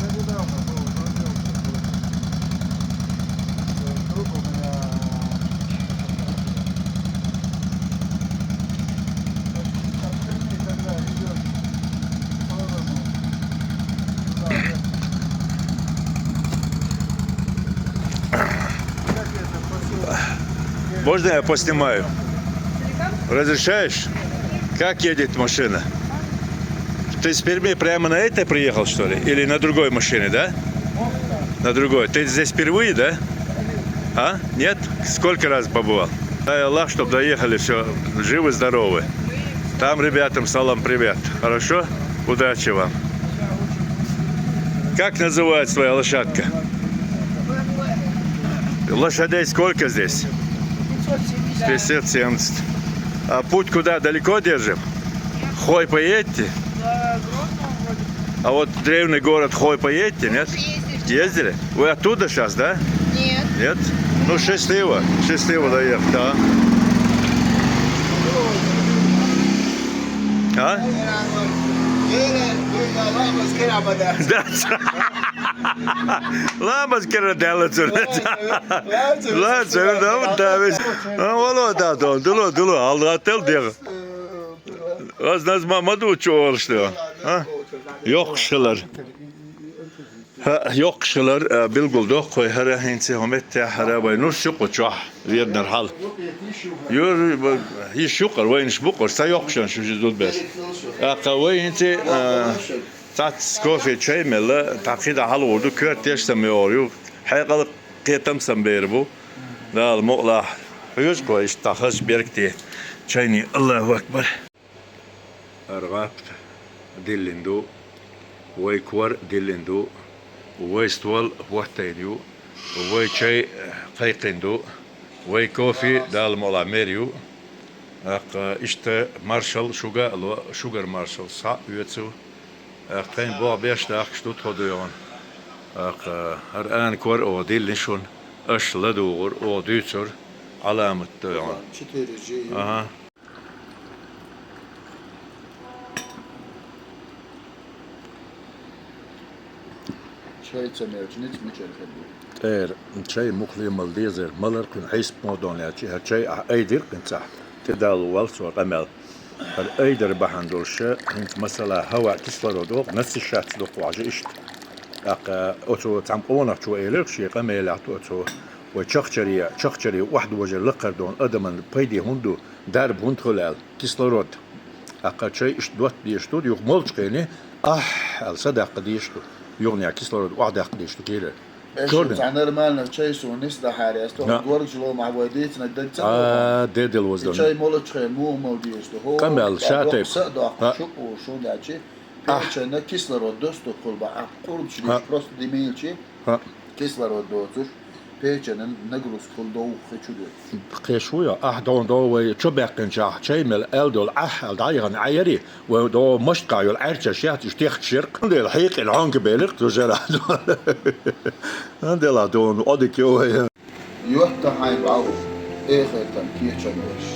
Я недавно был, родился. Друг у меня Можно я поснимаю? Разрешаешь? Как едет машина? Ты с Перми прямо на этой приехал, что ли? Или на другой машине, да? На другой. Ты здесь впервые, да? А? Нет? Сколько раз побывал? Дай Аллах, чтобы доехали, все живы, здоровы. Там ребятам салам, привет. Хорошо? Удачи вам. Как называется твоя лошадка? Лошадей сколько здесь? Пятьсот семьдесят. А путь куда, далеко держим? Хой поедете? А вот древний город Хой поїдьте, ні? Їздили? Ви оттуда зараз, да? Нет. Нет? Ну, щасливо. Щасливо доїхати, да. А? Да. Ламас керадела цур. Ламас керадела цур. А, вало, да, да, дуло, дуло, алла тел дер. Аз назма маду чуолшта. А? Йокшалар. Ха, йокшалар, а, билгул дохкой хара хинци хометте хара вай нус шуку чуа. Вернер хал. Юр, ба, и шукар, вайниш букар, са йокшан шу жи зулбес. А ка вай хинци, а, цац кофе, чай мела, такида хал урду, көр теш сам йор ю. Хайкал кетам сам бер бу. Дал мукла. Хуюз кой иш тахаш беркти. Чайни, Аллаху акбар. Аргъапт диллинду, вай квар диллинду, вай ствол ваттайду, вай чай къайкъинду, вай кофе дал мола мерю. Акъ ишта маршал шуга ло, шугар маршал са уьцу. Акъ тайн бо беш дахш тут ходуйон. Акъ ар ан квар о диллин шун, аш ладугъур, о дуьцур, аламат дуйон. Четыре G. Ага. Чай ца мерчниц мичер хадур. ТӀер, чай мухлимал дезер, малар кхин хьисп модон лячи, хар чай а айдир кхин цахь. Те дал вал со къамел. Хар айдир бахьан долша, хинц масала хава кислород ох, насыщаться дох важа ишт. Акъ, оцо цам къонах чу элер, ши къамелят оцо. Вай чахчари, чахчари вахд важа лакхардон адаман пайди хунду, дарб хунт хулал. Кислород. Акъ чай иш дуат деш ду, юх молчкъени, ахь, ал садакъ деш ду. Югъня кислород вах дакъ деш ду кира. Чорден. Ца нормально чай су нис да харяс, то горг жило ма вай дец на дца. А, дедел воздон. Чай молчкъе му мал деш ду. Хо, камел, шатеп. Са да, шу у, шу дачи. Печена кислород доступ хулба, а къурб ши просто димилчи. Кислород доцуш. Печена нагрузка хул дов хечу ду. Кхеш вуя, ахь дон дов вай чо бяхкъинча, чай мел эл дол ахь ал дайгъан айари, вай дов машт кайол арча шят, иш тех шерк. Дел хикъил хонк белик ту жара. Дела дон одик вай. Юатта хьайн бау, эхертан кечан веш.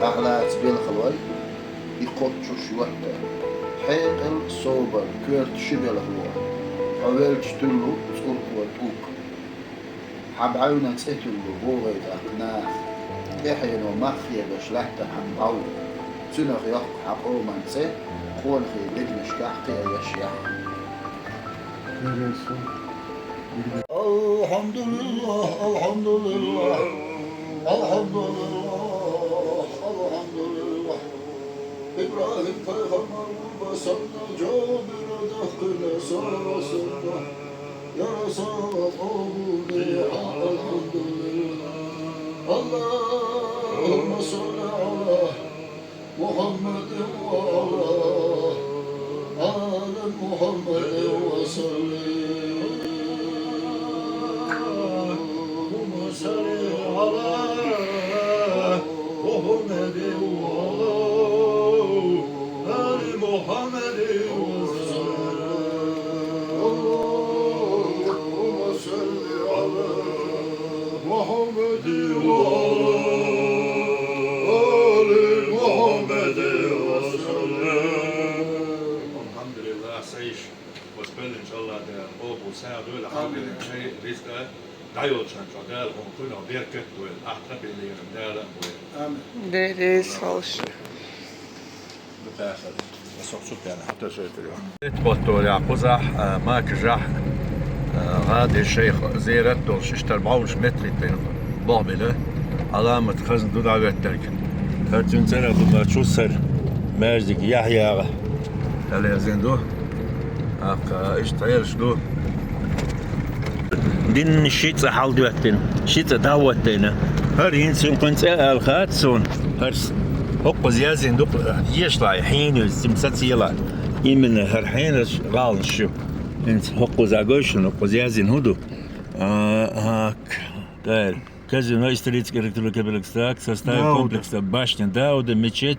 Ахлац белхалой, и кот чуш юатта. Хьекъил собар, кверт ши белхалой. Хьо велч туллу, цурква тук. Хьаб гьавна цӀе туллу, богӀай тӀаккха нах. ТӀехьено мах хебаш латта хьан бау. Цунах йохк хьа къоман цӀе, къонахий дегнашкахь кхиаеш яхь. الحمد لله، الحمد لله، الحمد لله، الحمد لله. ИбрагӀим пайхамар вуба санна, жавабира дахкина сарасанна. Я Расул, къабул де, الحمد لله. اللهم صل على محمد وعلى آل محمد وسلم. اللهم صل على محمد وعلى آل محمد وسلم. اللهم صل على محمد وعلى آل محمد وسلم. الحمد لله, сайш. Воспелин, иншаллах, да, обу саду ла хабин чай риста дайол чан чадал хун куно беркет дуэл, ахта билирин дала буэл. Амин. Дерес холш. Эт боттор я кузах, а, макжах, а, гӀади шейх зиярат долш иштар баунш метритин бобила. Аламат хазн ду даветтарк. Хацин цара буба чусар. Маждик Яхьяга. Халезин ду. Ах, ишт хелш ду. Дийнна ши цӀа хьалдоьттина, ши цӀа дӀахӀоттийна. ХӀара хӀинца цуьнан цӀе ала хац суна. ХӀара с-, хӀокхуза язйина ду-кх, ешалахь, хьийна иза, цуьнан саца елахь. Именно хӀара хьенарш гӀаланаш ю. ХӀинца хӀокхуза гой шуна, хӀокхуза язйина хӀун ду? А, а, к-, тӀера. Казино, исторический архитектурный комплекс, так, в составе Дауда. Комплекса башня Дауда, мечеть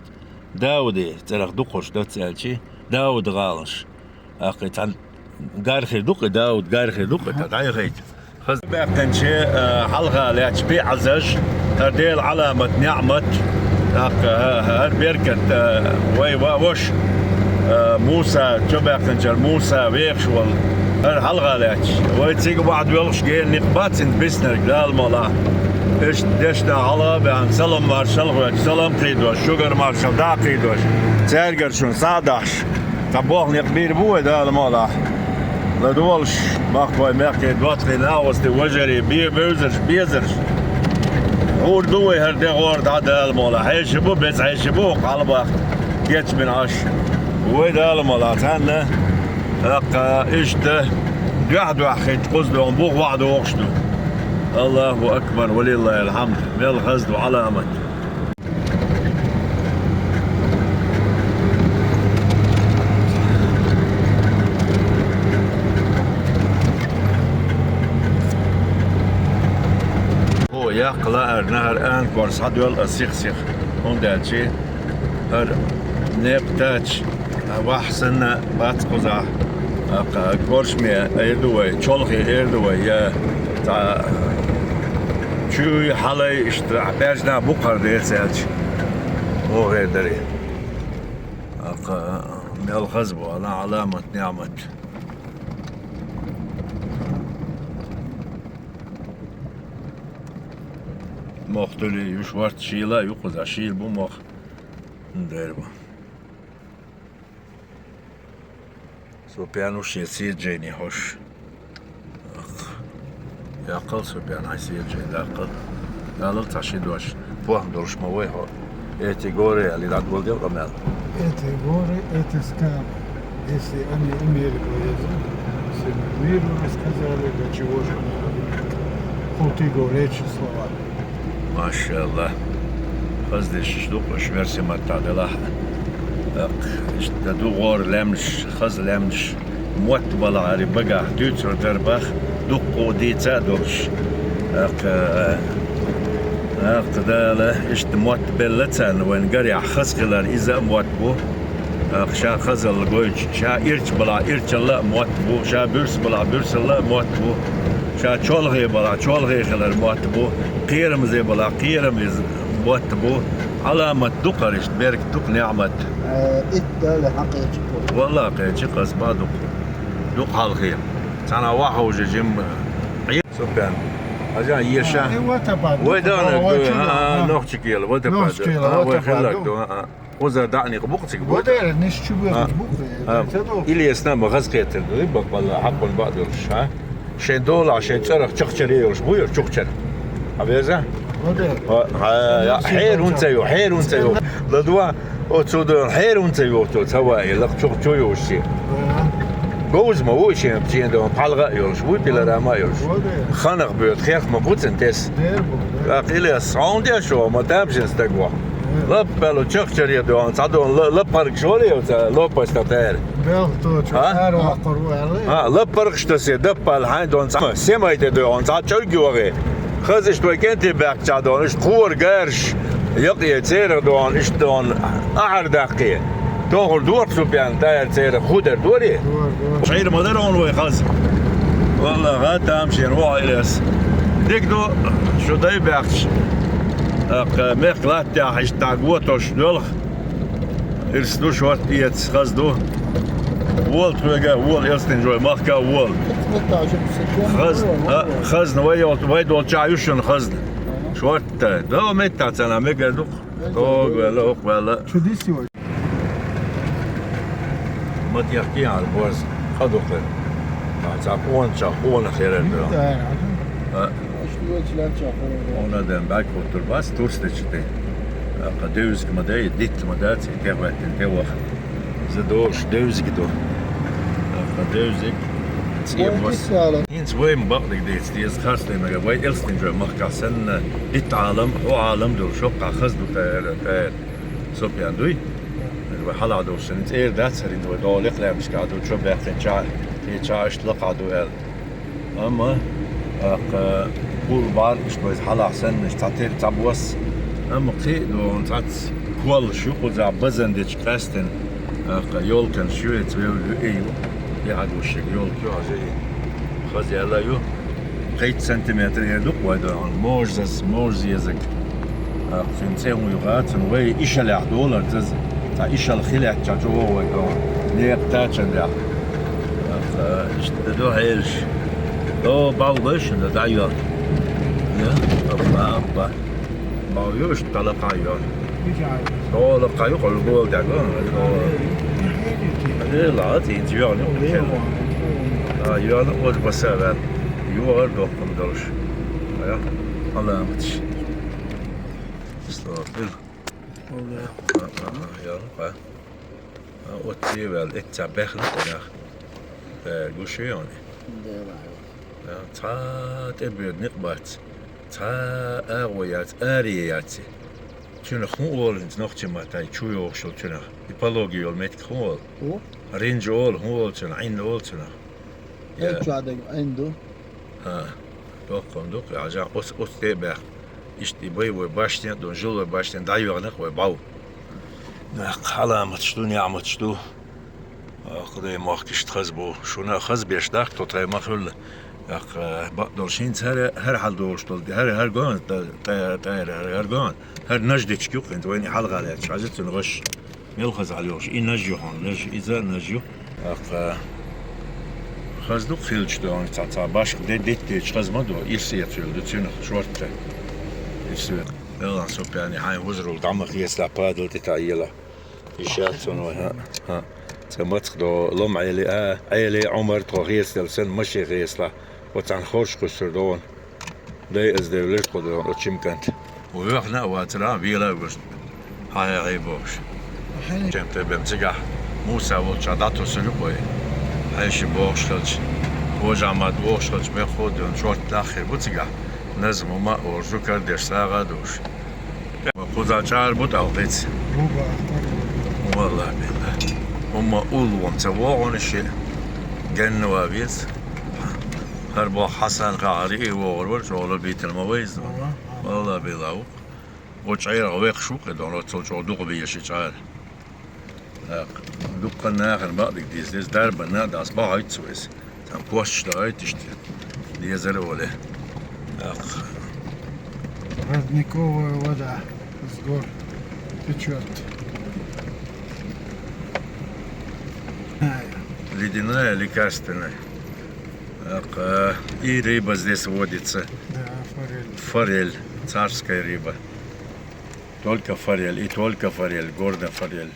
Дауды, цӀерах дукхуш дац аьлчи, Дауда гӀаланаш. ТӀаккха цхьана гархир ду-кх, Дауд гархир ду-кх, тӀа дӀаяхийта. Хаза баьккхинче, а, хьалха лаьтташ пиъазаш, хӀара Делан Ӏаламат, неӀмат, тӀаккха хӀа-, хӀа-, хӀара беркат, а, вай ва-, вош, а, Муса, чо баьккхинчара Муса вехаш волу, хӀара хьалха лаьтташ. Вай цига бахьа доьлхуш гена никъ бац хӀинца биснарг, Дала мукъ лахь. Иштта дешна хьалха а баьхна, салам-маршалла а хоьттуш, салам кхийдош, шуьгара маршалла дӀа а кхийдош, цаьргара шуна сагӀа дахьаш. Цхьа боху некъ бийр бу вай, Дала мукъ лахь. ЛадогӀалаш, махкахой, мехкахой, доттагӀий, накъостий, вежарий, бе-, бевзарш, безарш. Гур ду вай хӀара де гӀора дӀа, Дала мукъ лахь. Хьеший бу, беза хьеший бу, хьалабахка гечбина Ӏаш. Вай, Дала мукъ лахь, цхьанна, тӀаккха иштта дуьхь-дуьхьа хӀиттачу кхуза догӀу бух вахьа догӀуш ду. Аллаху акбар, ва лиллахил хьамд. Мел хаза ду Ӏаламат. О, яккха лаарна, хӀара анкор схьадоьллу ас сих-сиха, хӀунда аьлча хӀара некъ тача, вахь санна бац кхузахь. ТӀаккха коршаме эр ду вай, чолхе эр ду вай, я цхьа чуьй, хьалай, иштта баьржина бу кхара, децаьлча. Оха эр дарий. ТӀаккха мел хаза бу, Ӏаламат, неӀмат. Мох дуьлий, юш варт шийла а ю кхуза, шийла бу мох. Дер бу. Супян ву шен седжайне хьош. Ах. Яккхал, Супян, хьайн седжай даккхал. Далал цхьа ши дош. ПохӀма долуш ма вай хьо. Эти горы, али дӀадоладел къамел. Эти горы, эти скалы. Если они имели бы язык, все бы миру рассказали, до чего же они довели. Хути горячие слова. Машалла. Хаза дешаш ду-кх уьш, версий маттахь делахь а. ТӀаккха иштта ду гӀора лаьмнаш, хаза лаьмнаш, мотт балахьари багахь дуьйцур дара бах, дуккха а дийца а долуш. ТӀаккха, тӀаккха Дала иштта мотт белла царна, вайн гарехь хаза хилар иза а мотт бу. ТӀаккха ша хазалла гойтуш, ша ирча балахь ирчалла а мотт бу, ша буьрса балахь буьрсалла а мотт бу, ша чолхе балахь чолхе хилар мотт бу, кхерамзе балахь кхерамза мотт бу. Ӏаламат ду-кх хӀара иштта, беркат ду-кх, неӀмат. Э, итт Дала хьакъ кхечи-кх. Валлахь, кхечи-кх, хаза ма ду-кх. Ду-кх хьалхе. Цхьана вахьа уже жим Ӏе-, Супян. Хьажа, еша. А, и вот апа, вай ду-кх, даьннарг, вай ду, чу, а, а, а. Нохчик ела, вот апа, ду. Нохчик ела, а, вот вай апа, хилларг ду. Ду, а, а. Кхуза даьннарг бу-кх цига, вот. Вот это, ниш чу бу-кх, э, а, это ду. Илесна ма хаза кхетар ду, и бакъ балла хьакъ ван бакъ долуш, а? Шайн долахь, шайн цӀарах чахчаре йолуш бу яра чухчара. Хьан беза? Вот это. А, а, я, хьер хӀунца ю, хьер хӀунца ю. Ладва, оцу ду, хьер хӀунца ю, оцу ца вай, лакха чухчу йолуш шен. Ага. Говза ма ву шен, шен ду, пхьалгӀа а йолуш, вуй пиларама а йолуш. Вот это. Ханах боьду, хех ма бу цун тес. Дер бу, дер. А, Илес, хьо хӀунда еш ву, ма тамашийна стаг ву. Лаппалу чахчаре доьгӀна, цхьа доьгӀна ла-, лаппаргаш вале оцу лопаста тӀера. Белхан тӀе чу, а? Ара ваккхур ву аьлла. А, лаппаргаш тассе, даппал хьайн доьгӀна цхьа семай тӀе доьгӀна, цхьа чӀуг йогӀе. Хаза иштта вай кӀентий баьхкача доьгӀна, иштта кхора гараш, якъе церах доьгӀна, иштта доьгӀна, ахьар даккхе. Тохур доху Супян, тӀера церах хӀун дер доре? Дор, дор. Шайра ма дара хьуна вай хаза. Валла, гӀа тамашийна ву хьо, Илес. Дика ду, шу дай баьхча. ТӀаккха мехка латтехь иштта дӀа готош доьлху. Ирс ду, шорта эца, хаза ду. Вола тхоьга, вола Элстинжой махка, вола. Хаза, а, хазна вай йолчу, вай долчохь ю шуна хазна. Шорта. До меттахь царна мегар ду-кх. Тога ваьлла, хӀокху ваьлла. Чудесный. Ма тӀехкий хьара борз, къа ду кхуьнан. Цхьа къоначохь къонах хилар ду. А. Хьуна ден бӀаьрг хӀуттур бац, турс дечу тӀе. Кху девзиг ма дай, дитт ма дац, и тӀехӀоьттина тӀе ваха. Иза долуш девзиг ду. Кху девзиг. ХӀинца вай ма бакъдерг дийца деза харцдийнарг, вай Элстинжой махкахь санна, итт Ӏалам, хӀо Ӏалам долуш, хӀокхахь хаза ду тӀера, тӀера. Сопьян дуй? Вай хьалха долуш санна, цӀера дац хӀара, хӀинца вай догӀу лекха лаьмнашкахь ду, чо баьхкина ча, кхеча иштта лакхахь ду аьлла. Амма, тӀаккха, гӀур бӀаргаш бу иза хьалха санна, цхьатера цхьабосса. Амма кхин а догӀу цхьацца коллаш ю, кхузахь базан дечу къаьстина, тӀаккха, ёлканаш ю, эца вевлла ю, и ю. И Ӏадвушшиг ёлка ю, хьажа и. Хаза яьлла ю. Кхечу сантиметр эр ду-кх вай догӀу, можзас, можзезаг. ТӀаккха цуьнан цӀе хӀун ю хаьа, цуьнан вай ишалехь долара заза. Цхьа ишал хи лаьттачохь чу вогӀу вай догӀу. Некъа тачан дехь. ТӀаккха, иштта ду хьелаш. О, бӀов бай шуна, дӀайоьлла. Я, аппа, аппа. БӀов ю, иштта лакхахь йоьлла. ДогӀу лакхахь ю, кхуьлу бола дагу. Э, ла, цӀийнца йоьлла ю, кхин. А, йоьлла, оцу баса а ваьлла. ЙогӀар доккхун долуш. Ая, Ӏаламаташ. Стопил. А, а, а, йоьлла, а. А, оцци ваьлла, эццахь бехна тӀе нах. Э, гуш ю йоьлла. Цхьа тӀебоьду некъ бац. Цхьа агӀо яц, аре яц. Цуьнах хӀун олу хӀинца нохчийн маттахь чу йогӀуш йолу цуьнах? И пологи йолу меттиг хӀун олу? Ринжа олу, хӀун олу цуьнах? Ӏин олу цуьнах? Э, чу Ӏин ду. ХӀа, доккхун ду, хьажа, оцу, оцу тӀе а баьхна. Иштта и боевой башня а ду, жилой башня дӀайоьгӀна-кх вай бӀов. Нах, Ӏаламаташ ду, неӀматаш ду. Ах, Даймохк, иштта хаза бу. Шуна хаза беш дац-кх тхо, тхайн ма хуьллу. Ах, бакъдолуш хӀинца хӀара, хӀара хьал долуш долу, хӀара, хӀара гоьна, тӀе-, тӀера, хӀара, хӀара гоьна. ХӀара наж дечиг ю-кх хӀинца, вайна и хьалха лаьтташ, хьажа цуьнан гӀаш. Мел хаза хьал йолуш, и наж ю хьуна, наж, иза наж ю. Ах, хаза ду-кх хилча догӀу, цхьа, цхьа башха де-, деттечу хаза ма ду, ирсе цуьйла ду цуьнах шортта. Ирсе. Белхан Супьяни хьайн хӀузарал дӀа ма хецалахь, падал тӀе таӀела. Иштта цунна вай, хӀа, хӀа. Цкъа мацах до лом Ӏели, а, Ӏели, Ӏумар тхо хецаделла санна, машен хецалахь. Оцхьана хорш кхуьссур ду вон. Дай ас девлира тхо догӀу, оцу чимканта. Вехна а вацара, вела а вуьршна. Хьан-хьан бохуш. Чем тӀе бен цигахь. Муса волчохь дӀатосур ю вай. Хьеший бохуш хилча, Божа Ахьмад бохуш хилча, беххо а дуьйна, шортта нах хир бу цигахь. Назма ма а оржу, кардеш сагӀа а душ. Кхуза чӀара бу тӀаккха кхица? Бу, бу, ахтар бу. Валлахь, биллахь. ХӀумма уллу вон ца вогӀу шиъ. Генна ван веза. ХӀара боху Хьасан хахьари и вогӀур вара, чӀогӀа битина ма вайза. Ва, ва. Валлахь, биллахь ву. Оцу чӀерах векхаш ву кхидолу, оццул чӀогӀа дукха бе ши чӀара. ТӀаккха дуккха нахана бакъдерг дийца деза, дарбанна а дац, бахьуьйту цо иза. Цхьана косташ дахьуьйту иштта, дезара а вале. ТӀаккха. Родниковая вода с гор течёт. Ледяная, лекарственная. ТӀаккха, и рыба здесь водится. Да, форель. Форель, царская рыба. Только форель, и только форель, горная форель.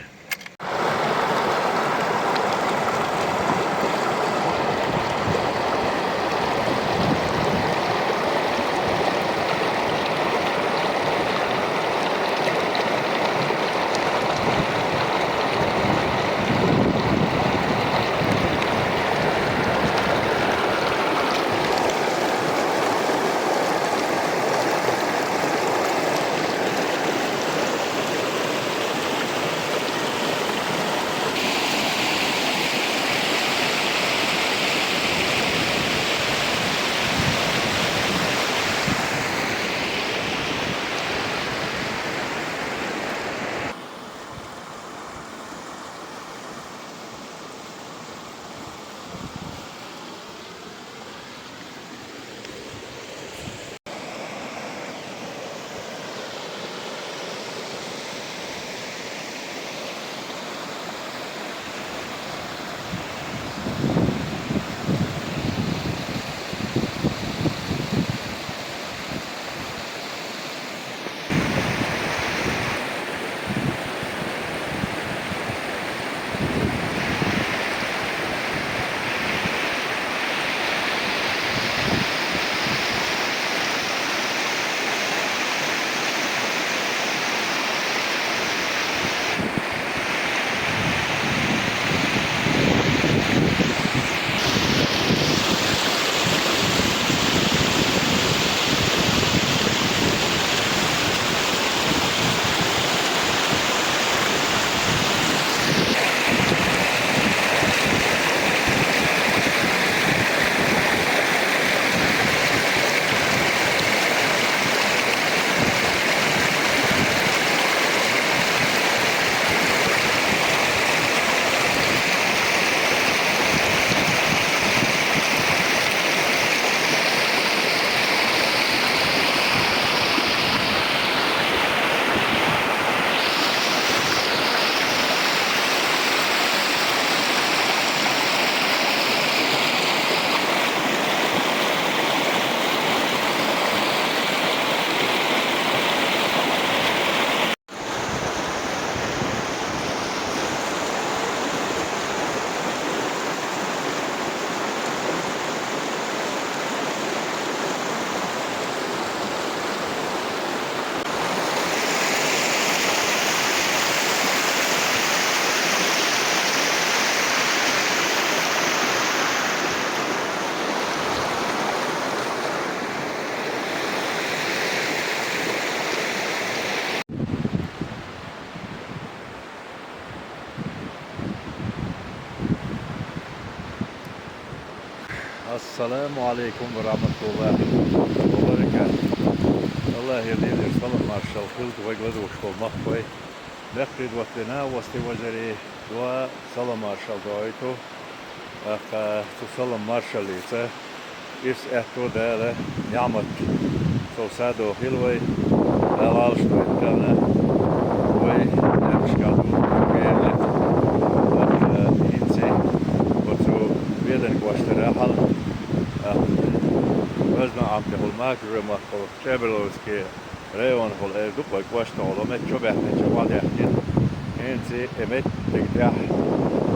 Ассаламу Ӏалайкум ва рахьматуллахӀи ва баракатухӀ. АллахӀера лелаш салам-маршал хилда вайга ладугӀуш болу махкахой. Мехкан доттагӀий, вастий, вежарий, доӀа, салам-маршал доуьйту. ТӀаккха цу салам-маршаллица ирс, аьтто, Дала ниӀмат совсадо хила вай, Дала Ӏалашдойла тахана вай аьллашкахь ду, цу генлет. ТӀаккха хӀинца оцу Веданан кӀоштара хьала, тӀаккха Хозан-Ӏам тӀехула Макажой махкахула, Чеберловски районахула, эр ду-кх вай кӀоштахула, метта чо баьхкинчу охьадаьхкина. ХӀинца и меттиг тӀехь,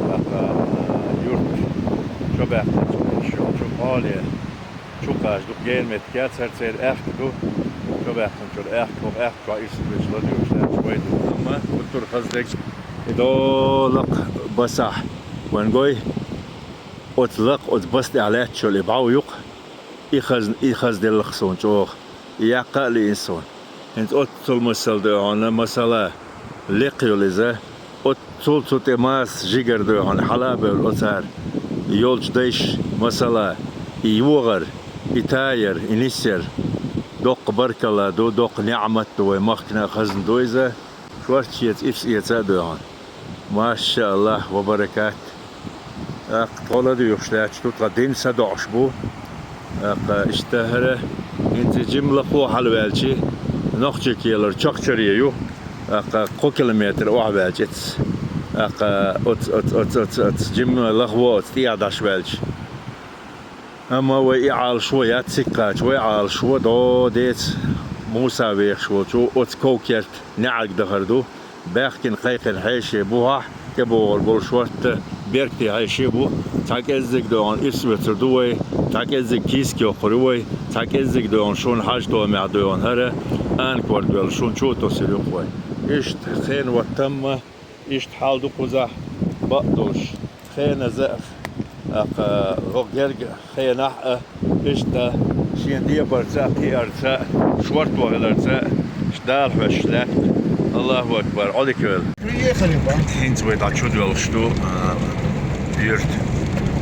тӀаккха, а, юрт чо баьхкинчу, чу, чу кхоле, чу кхача ду-кх генметиг, цара церан аьхка ду, чо баьхкинчуьра аьхка, хӀокху аьхка чохь ирс беш ладуьйгӀуш лаьтташ вай ду. Амма гуттар хаза дерг и долакх басахь, вайн гой, оцу лакха, оцу бас тӀехь лаьтташ йолу и бӀов ю-кх. И хазна, и хазделлакх суна чӀогӀа, и яккха а лиъна суна. ХӀинца оццул масал ду хьуна, масала, лекха йолу иза, оццул цу тӀе маса жигара ду хьуна, хьала а бевлла оцара йолчу дайша, масала, и йогӀар, и таяр, и нисъяр. Доккха баркалла ду, доккха ниӀмат ду, вай махкана а хазна ду иза. Шорта шеца ирс эца а ду хьуна. Машааллах ва баракат. ТӀаккха тхо ладуьйгӀуш лаьтташ ду, тхан дин садоӀуш бу. ТӀаккха иштта хӀара, хӀинца жима лахо хьалаваьлча, нохчийн кӀелара Чохчаре ю. ТӀаккха кхо километр охьаваьлча эцца. ТӀаккха оц, оц, оц, оц, оц жима лахо оцу тӀехьа дӀаш ваьлча. Амма вай и Ӏалашо яц цига кхача, вай Ӏалашо дӀо деца Муса вехаш волчу оцу ков-керта неӀарга дахар ду. Баьхкина кхайкхина хьеший бу хьахь, тӀебогӀур болу шортта беркате хьеший бу. Цхьа кӀеззиг ду хьуна ирс оьцур ду вай, цхьа кӀеззиг кийсак йоккхур ю вай, цхьа кӀеззиг ду хьуна шуна хьажа томехь ду хьуна хӀара, анакорта велла шуна чу а тосур ю-кх вай. Иштта хенан ваттамма, иштта хьал ду кхузахь бакъ долуш. Хеназа а, тӀаккха хӀокху герга хенахь а, иштта шен дебарца а, кхиарца а, шорто хиларца а, иштта Дала хьоьстуш лаьтта. Аллаху акбар, Ӏодика йойла. ХӀинца вай дӀа чу доьлхуш ду, а, юьрта.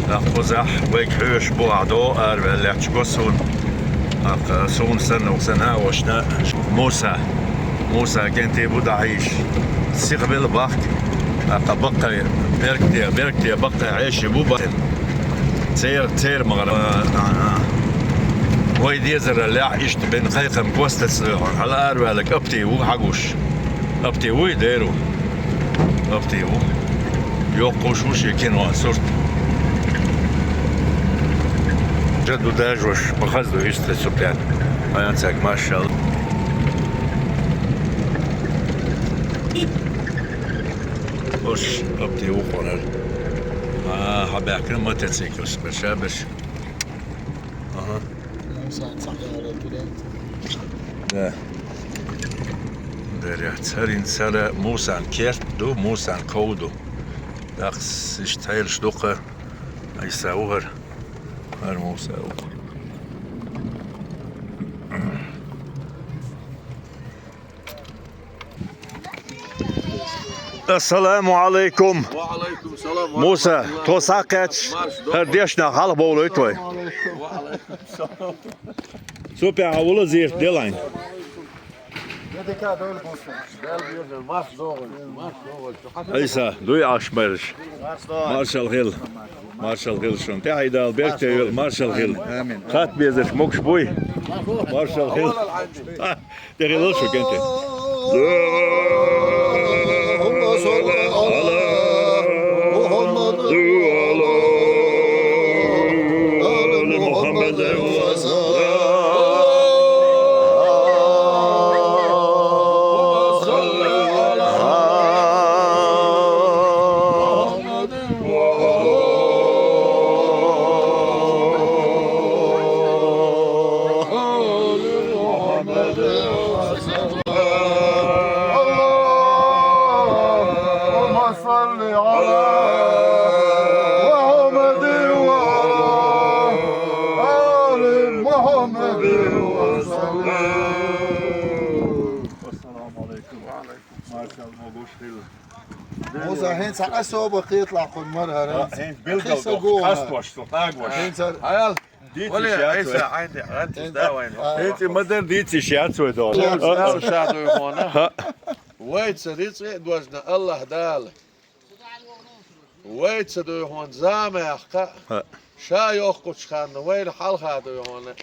ТӀаккха кхузахь вайга хьоьжуш бу, ахь дӀо араваьлла лаьтташ го суна. ТӀаккха суна санна, сан а вашна, Муса. Муса кӀентий бу дӀахьийзаш. Сиха белла бахка. ТӀаккха баккхий, беркате, беркате баккхий хьеший бу бахкина. Церан, церан магӀар. А, а, а. Вай дезараллехь иштта бен кхайкхам костаца лоьхьур. Хьала араваьлларг апти ву, хьагуш. Апти вуй, дера ву? Апти ву. Йоккхуш ву шен кинон сурт. Жа ду дажош, ма хаза ду иштта цу пен. Хьан цаьрга машал. Ош апти ву хьонар. А, хьабаьхкина мотоциклаш, берш а берш. Ага. Да. Дерригаш царин цара Мусан керт ду, Мусан ков ду. ТӀаккха иштта хьелаш ду-кх, Ӏийса ву хӀара. ХӀара Муса ву. Ассаламу Ӏалайкум. Ва Ӏалайкум салам. Муса, тхо схьакхаьчча, хӀара дешнах хьалха бовлуьйту вай. Ва Ӏалайкум салам. Цу пехьа вула зерат делахь. Ӏийса, дуй Ӏаш марш. Маршалла хила. Маршалла хила шуна. ТӀаьхьа Дала беркате йойла, маршалла хила. Амин. Хатта безарш могуш буй. Маршалла хила. ТӀехула шу кӀентий. اللهم صل على محمد وعلى آل Муса, хӀинца хьан особо кхеталахь кхунна мара хӀара? ХӀинца билггал доху, къастош, со тӀагош. ХӀинца хӀара. Хьаял. Дийца вале, йиш яц Ӏийса, вай. Ӏайнди, гӀанташ да вайна. ХӀинца ма-дарра дийца йиш яц вай доху. Дала ша дуй хьона. Вайца рицкъе а дожна АллахӀ Дала. Вайца дуй хьона замаьхка. Ша йоккхучу ханна вайна хьалха дуй хьона.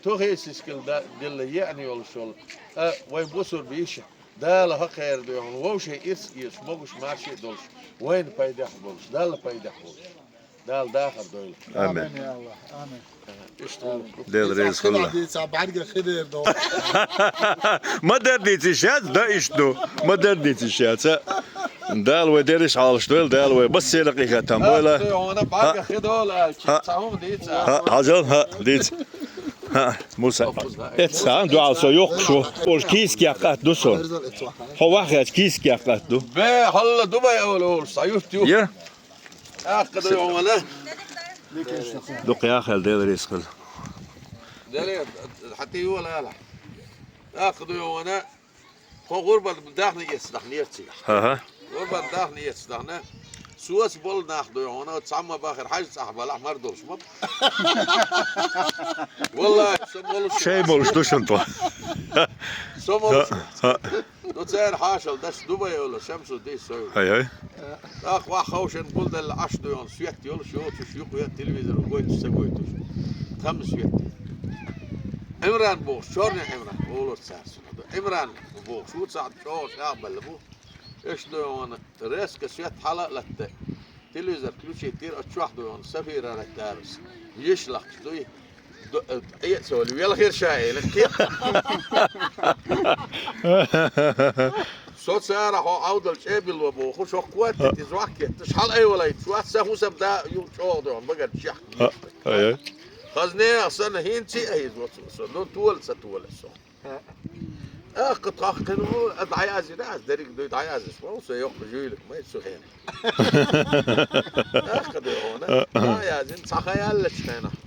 Тухий сискал да-, дилла еана йолуш йолу. А, вайн бусурба йиша. Дала хӀокхеран дуй хьона. Вовшийн ирс а эцаш, могуш марший а долуш. Вайна пайдехь а болуш. Далла пайдехь а болуш. Дала дахар дойла. Амин. Амин, я АллахӀ. Амин. Иштта ву. Дела реза хуьлда. Дийца бӀаьрга хи дер до. Ма-дарра дийца йиш яц, да, иштта ду. Ма-дарра дийца йиш яц, а. Дала вай дерриш хьалаш дойла, Дала вай массеран къинхетам бойла. Хьуна бӀаьрга хи долу аьлча, цхьа хӀума дийца. ХӀа, хьажал, хӀа, дийца. ХӀа, Муса. Эццахь, дуьхьал со йоккхуш ву. Ош кийсак яккха атта ду со. Хьо вахьа хетча кийсак яккха атта ду. Бе, хьалла Дубай олу олуш, цхьа ютт ю. Я? ТӀаккха дуй хьуна. Дукха яхъял, Дела реза хуьлда. Деле, хьан тӀе йолу ала. ТӀаккха дуй хьуна. Кхо гӀурбан дахна эцна нах нерцигахь. ХӀа-хӀа. ГӀурбан дахна эцна нахна. Соца болу нах дуй хьуна, цхьамма бахар хьажа цӀахь балахь мар долуш ма. Валлахи, со молуш. Шай молуш ду шун тхо. Со молуш. ХӀа-хӀа. Ну, цара хьашал даш Дубай олу, Шамсуддин сой. Хай-хай. ТӀаккха вахь ховшан гулделла Ӏаш дуй хьуна, свет йолуш, йоцуш, юкъа веа телевизор гойтуш, ца гойтуш. Тхамма свет. Ӏимран бохуш, чорный Ӏимран, олура цара. Ӏимран бохуш, ву цхьаъ чӀогӀа чӀагӀбелла бу. Иштта дуй хьуна, резко свет хьала а латта. Телевизор включить дира, оцу чохь дуй хьуна, Сафира Раттарас. Йиш лакхаш дуй. Ду-, э, Ӏе а ца вали, велхира ша, элира кхета. Со цара хьо Ӏовдал чӀебилло бохуш, хӀокху котте иза вахкетташ, хьала айвалайта, шу аса хӀусам да ю чӀогӀа дуй хьуна, багара чехка. Ай-ай. Хаза нехан санна, хӀинца а хӀиза вацу со, ну, тола ца тола со. ТӀаккха тхох кхин ву, а дӀаяздина ас, дерриг дуй дӀаяздеш ву, со йоккха жуьйлик май цу хенахь. ТӀаккха дуй хьуна, дӀаяздина, цхьа хан яьллачу хенахь.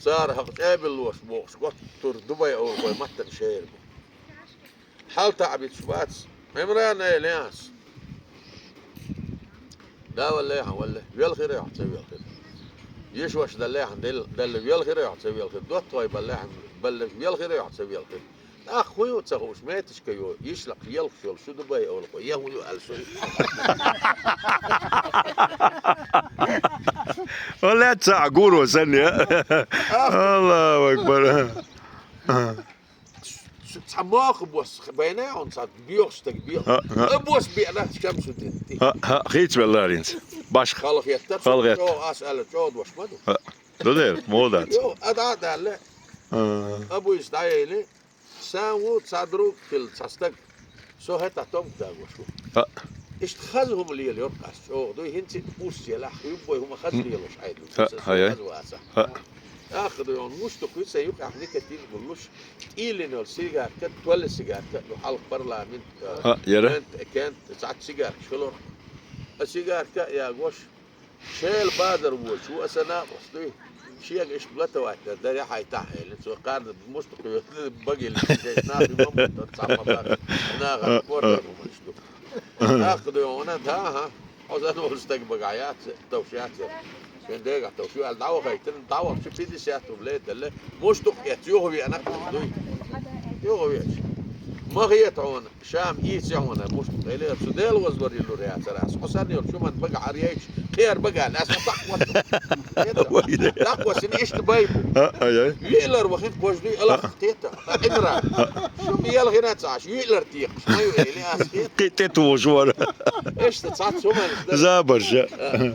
Цара хӀокху чӀебиллош бохуш, готтур Дубай олу вай маттана шера бу. Хьал таӀбиташ бац, Ӏимран, элира ас. Да валлехьа, валле, велхира хьо, ца велхира. Йиш ваша даллехьа, дел-, далла велхира хьо, ца велхира. ДоттагӀой баллехьа, балла велхира хьо, ца велхира. ТӀаккха хӀун ю ца хууш, меташка ю, йиш лакхаш елхаш йолу шу Дубай олу кхо, я хӀун ю аьлла со. Валле, ца гуро санна. Аллаху акбар. Цхьа моху бос байна хьуна, цхьа боьхуш стаг бе-, а, а, а, бос беана, Шамсуддин. А, а, хийца велла хӀинца. Башха. Халахетта, халахетта. ЧӀогӀа ас аьлла, чӀогӀа дош ма ду. А, ду дера, муха дац. Йо, а дӀа а даьлла. А. Абу иза дӀаелли, сан ву цхьа друг хилла, цхьа стаг. Со хӀетахь томка дагош ву. А. Иштта хаза хӀума лелайора ас чӀогӀа дуй, хӀинца а урс елахь, юббой хӀума хаза лелош хьайна. А, сан хьаяй. Хаза вацахь. А. ТӀаккха дуй хьуна, муштух ву сайн юкъахь никотин гуллуш, тӀийлина йолу сигарка, толла сигарка, ну, хьалха парламент, а, а, яра? Кент, кент, цхьацца сигаркаш хилора. А сигарка а ягош, Шела базар вочу, ву аса накъост дуй. Шега иштта блатовать дар, даре хьайтахь, элира. Цо кхарна муштух йоцу багили, шайн нахи ма бутта, цхьа ма бара. Наха, а, а, кордой ма муштух. ТӀаккха дуй хьуна, да, хӀа. Хьо сан волу стаг багахь яц, товш яц. Шен дегахь товш ю аьлла, дӀавахайтина, дӀавахча пятьдесят рублей делла. Муштух эцна, юха веана дуй. Юха веача. Ма хета хьуна, Шам ийци хьуна муштух, элира, цу Дела вазвар йиллур яцара ас. Хьо санна йолчу хӀуманна бага хьаръяйча, кхера бага аьлла, ас хьо дӀакхоссу. Вай де. ДӀакхоссина иштта бай бу. А, ай, ай. Виъалар вахин кхождуй аллах, а, кхета. Ӏимран. А. Шу мел хина ца Ӏаш, виъалар текхаш, ма ю эли ас хета. Кхин тӀе тухуш вара. Иштта цхьацца хӀуманаш дара. Забарша. А.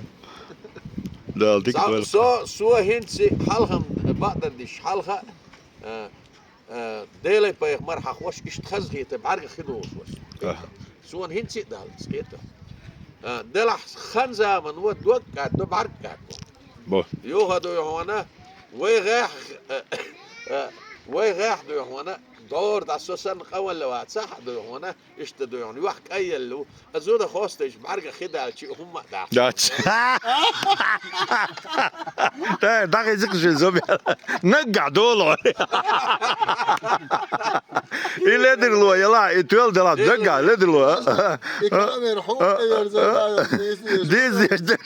Дала дика вара. Со, со хӀинца хьалхам бакъдардиш, хьалха, а, Э, Делай пайхамар хьахош, иштта хазахета бӀаьрга хи долуш ваш. Аха. Суна хӀинца а далла цкъета. Э, делахь хан заман ва, дог кӀаддо, бӀаьрг кӀаддо. Бо. Юха дуй хьуна, вай гӀех, э, э, вай гӀех дуй хьуна, ДӀора дӀа со санна къавалла вацахь а дуй хьуна, иштта дуй хьуна, юьхь кӀайелла ву. Ас зуда хостайча бӀарга хи даьлча хӀумма а дац. Дац. Та, дӀахеза-кх шен зума. Наггахь долу. И ледарло ялахь, и тоьлла делахь, наггахь ледарло. И камера хьо а, а, а, а. Деза деза.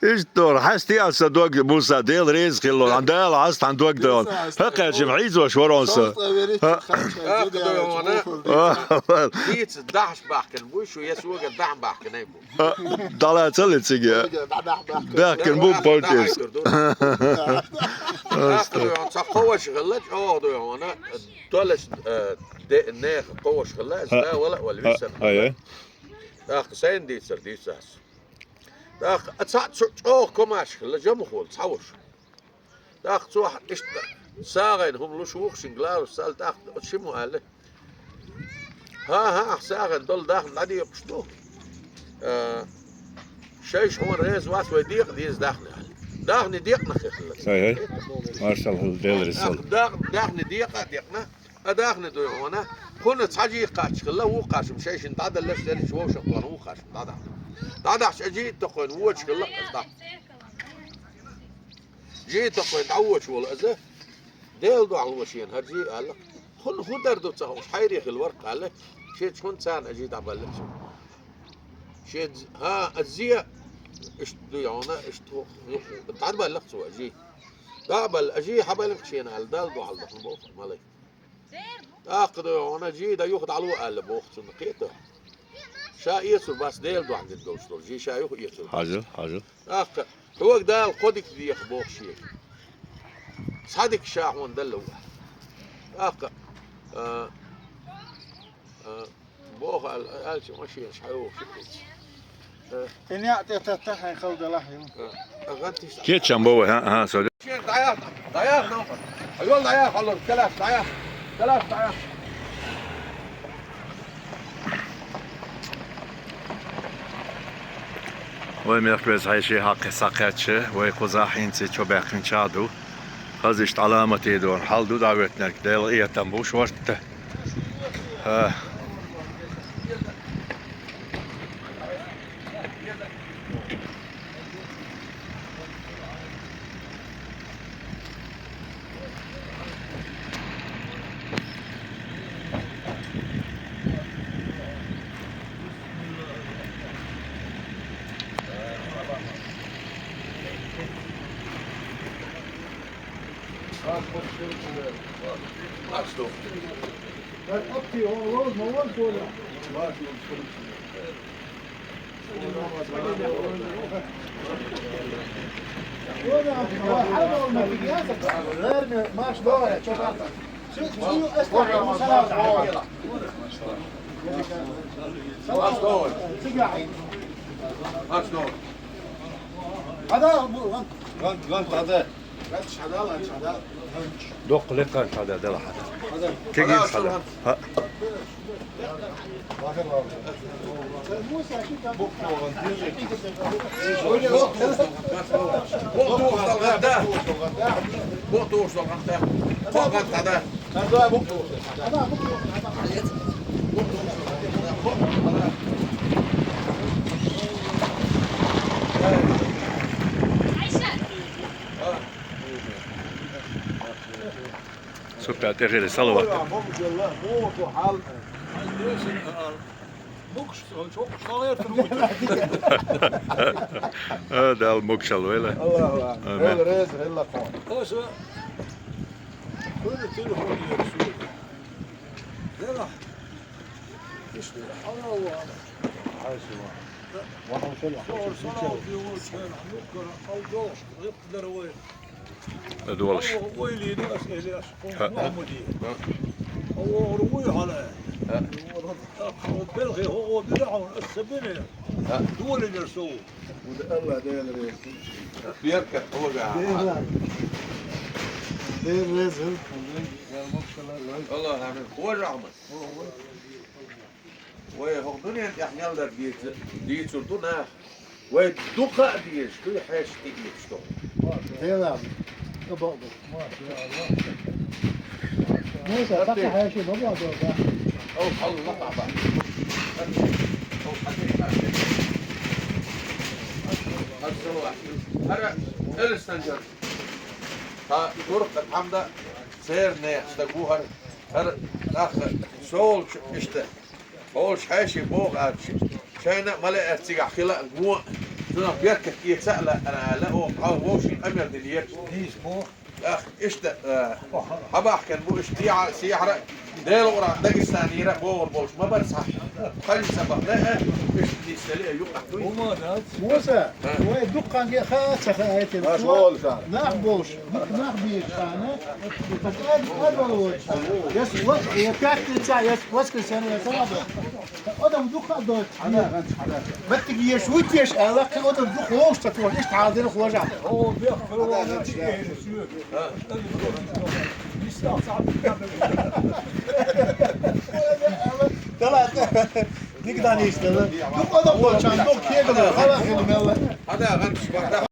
Иштта дора, хьаьстий ас сан дог, Муса, Дела реза хилла, хьан Дала хьаста хьан дог дойла. ХӀа, кхаьчча хьийзош вара хьуна со. ХӀа. Дийца дахьаш баьхкина буй шу, я сога дахьа баьхкинай бу. ХӀа, дӀалаца ли цига? Баьхкина бу полтес. Ца кховаш хилла, чӀогӀа дуй хьуна, толаш, э, де-, нехан кховаш хилла, иза вала а вала, висан. ТӀаккха сайна дийцар дийца ас. ТӀаккха а цхьаъ цу чӀогӀа комаьрша хилла, жамахула, цхьа вуш. ТӀаккха цо хьа-, иштта сагӀина хӀума луш ву-кх шин главус сал, тӀаккха оцу шиммо аьлла: «ХӀан-хӀа, ахь сагӀина долу даьхни дӀадекъаш ду. Э, шайша хьуна реза вац, вай декъа деза даьхни», — аьлла. Даьхни декъна хир хилла. Ай, ай. Маршалла хуьлда, Дела реза хуьлда. ТӀаккха дах-, даьхни декъа а декъна, а даьхни дуй хьуна, кхунна цхьа жий кхаччалла, вукху кхачам шайшинна дӀадаллаш, дерриш вовшах тхуна вукху кхачам дӀадахьа. ДӀадахьча а жий а токхойн вочу хилла-кх аса дӀа. Жий а токхойн дӀавочу волу аса, Дела дуьхьал ву шена хӀара жий аьлла. Кхунна хӀун дар ду ца хууш, хьайре хилла вара-кх аьлла, шен чу хӀунда царна а жий дӀабалла цо. Шен з-, хӀа, а зе, иштта дуй хьуна, иштта хӀу-, хӀу-, дӀабалла-кх цо а жий. ДӀа а балла, а жий хьабалла-кх шена аьлла, Далла дуьхьал дахана боху малайк. ТӀаккха дуй хьуна, жий дан юха дӀало аьлла боху цунна, кхета. Ша эцур бац Дела дуьхьа дина долуш долу жий, ша юха эцур бац. Хьажал, хьажал. ТӀаккха, хьога Дала кхо дика деха боху шега. Цхьа дика ша хьуна далла ву. ТӀаккха, а, а, боху аьлла, аьлча машенаш хьайогӀуш ю хӀинца. Э. И неӀ тӀе татта хьайн хала далахь ю. Э. А гӀантиш. Кечам бову, хӀа, хӀа, со. Шен дӀаяхна, дӀаяхна, хьайол дӀаяхна, хьалор, калаш дӀаяхна, калаш дӀаяхна. Вай мехкбеза хьеший хьакхе схьакхаьчча, вай кхузахь хӀинца чо баьккхинчахь ду. Хаза иштта Ӏаламате дона хьал ду дӀахӀоьттинарг, Делан къинхетам бу шортта. ХӀа. Доккха лекха хьада, дала хьада. Кегийна хьада. ХӀа. Супер, тӀехили салават. А, Дала могушалла войла. Амин. ЛадогӀалаш. ХӀа. ХӀа. Беркат хьоьга. Дела реза хуьлда. Аллах амин. Хьо рахмат. Вай хӀокху дуьнен тӀехь мел дар дийца-, дийцур ду нах. Вай дукха а дезаш, дуй хьаьшка тӀеэцаш ду. Дела, тӀебоу. Муса, тахан хьаьший ма боху доза. Оу, хьалла лакха бан. Оу, хьаьший. ХӀара Элистанжар. Та дуркъа тхьамда церан нехан стаг ву хӀара. ХӀара нах шолчу иштта. Олуш хьаьший боху аьлча, шайна а ма лаьара цигахь хила а, вон а, цунах беркат эца а лаьара аьлла, оха хьал вовшийн къамел динера. Дийца боху. ТӀаккха иштта, а, хьабахкан бу иштта дехьа, сехьара, Делан Къуръан Дагестанера бохур болуш ма бара цхьа. Хьалли ца бахна а, иштта дийцале а юкъахь дуй. Хьума дац. Муса, а, вай дуккханге хаа ца хаийтина. Нах болуш. Нах болуш, дукха нах бийша хана. Яс ва-, я пятница, я воскресенье, я салаба. Адам дукха а дойту. Меттиг еш, вуй теш, а лакхи адам дукха вовш ца тоху, иштта хьалдина хожа. Дала, дика дан иштта, дала. Дукха адам болчан, дукха кегала, хала хила мелла.